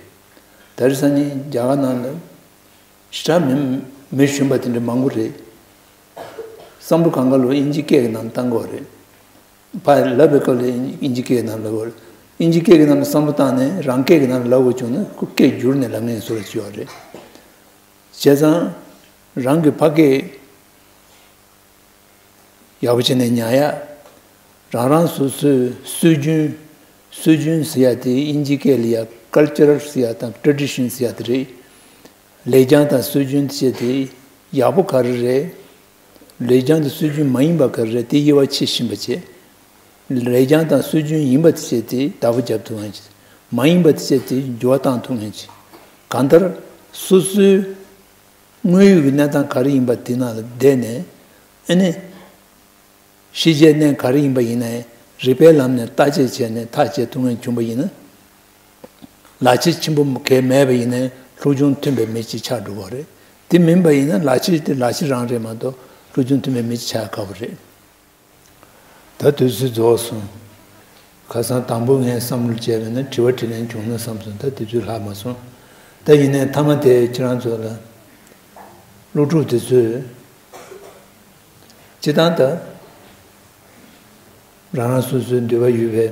ད་རེས་སང་ཉིན་རྒྱ་གར་ནང་ལ་ཞེ་དྲག་མི་མི་གཞོན་པ་དེ་འདྲ་མང་པོ་རེད། བསམ་བློ་གང་ག་ལོ་དབྱིན་ཇི་སྐད་ཀྱི་ནང་བཏང་གི་ཡོད་རེད། ཕར་ལབ་པའི་སྐབས་ལ་དབྱིན་ཇི་སྐད་ཀྱི་ནང་ལབ་ཡོད་རེད། དབྱིན་ཇི་སྐད་ཀྱི་ནང་ལ་བསམ་བློ་བཏང་ནས་རང་སྐད་ཀྱི་ནང་ལ་ལབ་དགོས་བྱུང་ན་ཁོ་སྐད་བསྒྱུར་ནས་ལབ་མཁན་བཟོ་འདྲ་ཅིག་ཡོད་རེད། བྱས་ཙང་རང་གི་ཕ་སྐད་ཡག་པོ་བྱས་ནས་ཉར་ཡ། རང་རང་སོ་སོའི་སྲོལ་རྒྱུན། སྲོལ་རྒྱུན་ཟེར་ཡ་དེ་དབྱིན་ཇིའི་སྐད་ལ་ཡ་ཀལ་ཅར་ཟེར་ཡ་དང་ཊ་རེ་ཌི་ཤན་ཟེར་ཡ་དེ་རེད། ལེགས་བྱང་དང་སྲོལ་རྒྱུན་དེ་བྱས་ཏེ་ཡག་པོ་ག་རེ་རེད། ལེགས་བྱང་དང་སྲོལ་རྒྱུན་མ་ཡིན་པ་ག་རེ་རེད། དེ་དབྱེ་བ་ཕྱེ་ཤེས་པ་བྱས། ལེགས་བྱང་དང་སྲོལ་རྒྱུན་ཡིན་པ་དེ་བྱས་ཏེ་བདག་པོ་རྒྱབ་ཐུབ་མཁན་ཅིག་མ་ཡིན་པ་དེ་བྱས་ཏེ་འགྱུར་བ་བཏང་ཐུབ་མཁན་ཅིག་གང་ལྟར་སོ་སོའི་དངོས་ཡོད་ཀྱི་གནས་སྟངས་ག་རེ་ཡིན་པ་དེ་ནང་ལ་བསྡད་ནས། ཨ་ནི། ཤེས་བྱའི་གནས་ག་རེ་ཡིན་པ་ཡིན་ནའི་རིགས་པའི་ལམ་ནས་བརྟག་དཔྱད་བྱས་ནས་ཐག་བཅད་ཐུབ་མཁན་བྱུང་པ་ཡིན་ན། ལག་ཁྱེར་ཆེན་པོ་གང་ཡང་མེད་པ་ཡིན་ནའི་སློབ་སྦྱོང་ཐོན་པའི་མི་ཅིག་ཆགས་འགྲོ་གི་རེད། དེ་མིན་པ་ཡིན་ན་ལག་ཁྱེར་དེ་ལག་ཁྱེར་རང་རེད་མ་གཏོགས་སློབ་སྦྱོང་ཐོན་པའི་མི་ཅིག་ཆགས་ཁག་པོ་རེད། ད་དུས་ཚོད་རྫོགས་སོང་། ཁ་སང་དང་པོ་ངས་བསམ་བློ་བྱས་པ་ན་དྲི་བ་དྲིས་ལན་བྱུང་ན་བསམ་སོང་། ད་དུས་ཚོད་ལྷག་མ་སོང་། ད་ཡིན་ནའི་མཐའ་མ་དེ་ཁྱེད་རང་ཚོ་ལ། སློབ་ཕྲུག་དེ་ཚོས། སྤྱིར་བཏང་ད། རང་རང་སོ་སོའི་འདོད་པ་ཡོད་པའི་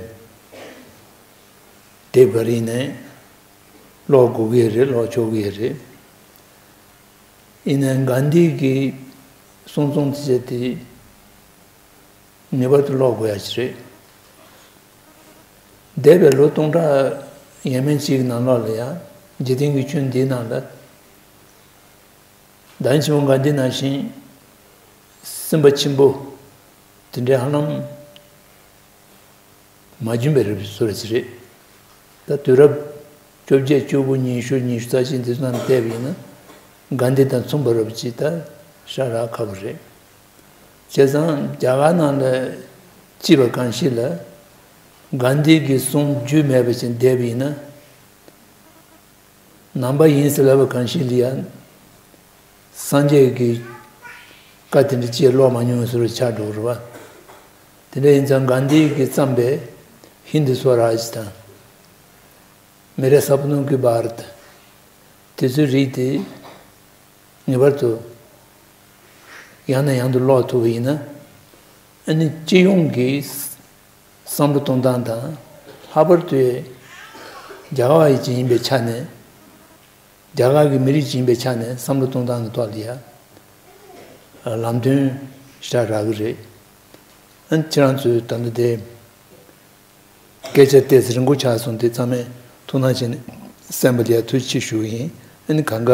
དེབ་ག་རེ་ཡིན་ནའི་ཀློག་དགོས་ཀྱི་རེད། ཀློག་ཆོག་གི་རེད། ཡིན་ནའི་གྷན་དྷི་གི་གསུང་རྩོམ་དེ་བྱས་ཏེ་ངེས་པར་དུ་ཀློག་དགོས་ཡ་ཞིག་རེད། འདས་པའི་ལོ་སྟོང་ཕྲག་ཡས་མས་ཅིག་གི་ནང་ལོགས་ལ་ཡང་འཇིག་རྟེན་གྱི་ཆོས་འདིའི་ནང་ལ། བདག་ཉིད་ཆེན་པོ་གྷན་དྷི་ནང་བཞིན་སེམས་དཔའ་ཆེན་པོ་དེ་འདྲའི་ཧ་ལམ་མ་བྱུང་བའི་རབས་སུ་ར་ཅི་རེད། ད་དུས་རབས་བཅོ་བརྒྱད་བཅུ་དགུ་ཉི་ཤུ་ཉི་ཤུ་རྩ་གཅིག་འདི་ཚོ་ནང་བལྟས་པ་ཡིན་ན། གྷན་དྷི་དང་མཚུངས་པ་རབ་ཅིག་ད་ཧྲ་རག་ཁག་པོ་རེད། བྱས་ཙང་རྒྱ་གར་ནང་ལ་སྐྱེས་པ་གང་ཞིག་ལ་གྷན་དྷི་གི་གསུང་རྒྱུས་མེད་པ་ཅིག་བསྡད་པ་ཡིན་ན། ནང་པ་ཡིན་ཟེར་ལབ་པ་གང་ཞིག་ལ་ཡང་སངས་རྒྱས་ཀྱི་བཀའ་དེ་འདྲ་ཅིག་ཀློག་མ་མྱོང་བའི་བཟོ་འདྲ་ཆགས་འགྲོ་གི་རེད་བ། དེ་འདྲ་ཡིན་ཙང་གྷན་དྷི་གིས་བརྩམས་པའི་ཧིན་དི་སྭ་རཱཇ་དང་། མེ་རེ་སབ་ནོ་ཀི་བྷ་རཏ། དེ་ཚོའི་རིགས་དེ་ངེས་པར་དུ་ཡང་ནས་ཡང་དུ་ཀློག་ཐུབ་པ་ཡིན་ན། ཨ་ནི་སྤྱི་ཡོངས་ཀྱི་བསམ་བློ་གཏོང་སྟངས་དང་། ལྷག་པར་དུ་རྒྱ་གར་བ་ཅིག་ཡིན་པའི་ཆ་ནས། རྒྱ་གར་གྱི་མི་རིགས་ཅིག་ཡིན་པའི་ཆ་ནས་བསམ་བློ་གཏོང་སྟངས་ཀྱི་ཐོག་ལ་ཡ་ལམ་སྟོན་ཞེ་དྲག་རག་གི་རེད། ཨ་ནི་ཁྱེད་རང་ཚོས་ད་ལྟ་དེ། སྐད་ཆ་ཏོག་ཙམ་རིང་པོ་ཆགས་སོང་། དེ་ཚང་མས་ཐུགས་སྣང་བྱས་ནས་གསན་པ་ལ་ཡ་ཐུགས་རྗེ་ཆེ་ཞུ་གི་ཡིན། ཨ་ནི་གང་ག་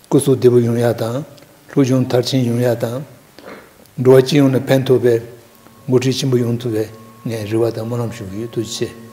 སྐུ་གཟུགས་བདེ་པོ་ཡོང་ཡག་དང་། ལྷུག་བྱུང་མཐར་ཕྱིན་ཡོང་ཡག་དང་། འགྲོ་བ་སྤྱི་ཡོངས་ལ་ཕན་ཐོགས་པའི་འགོ་ཁྲིད་ཆེན་པོ་ཡོང་ཐུབ་པའི་ངས་རེ་བ་དང་སྨོན་ལམ་ཞུ་གི་ཡོད། ཐུགས་རྗེ་ཆེ།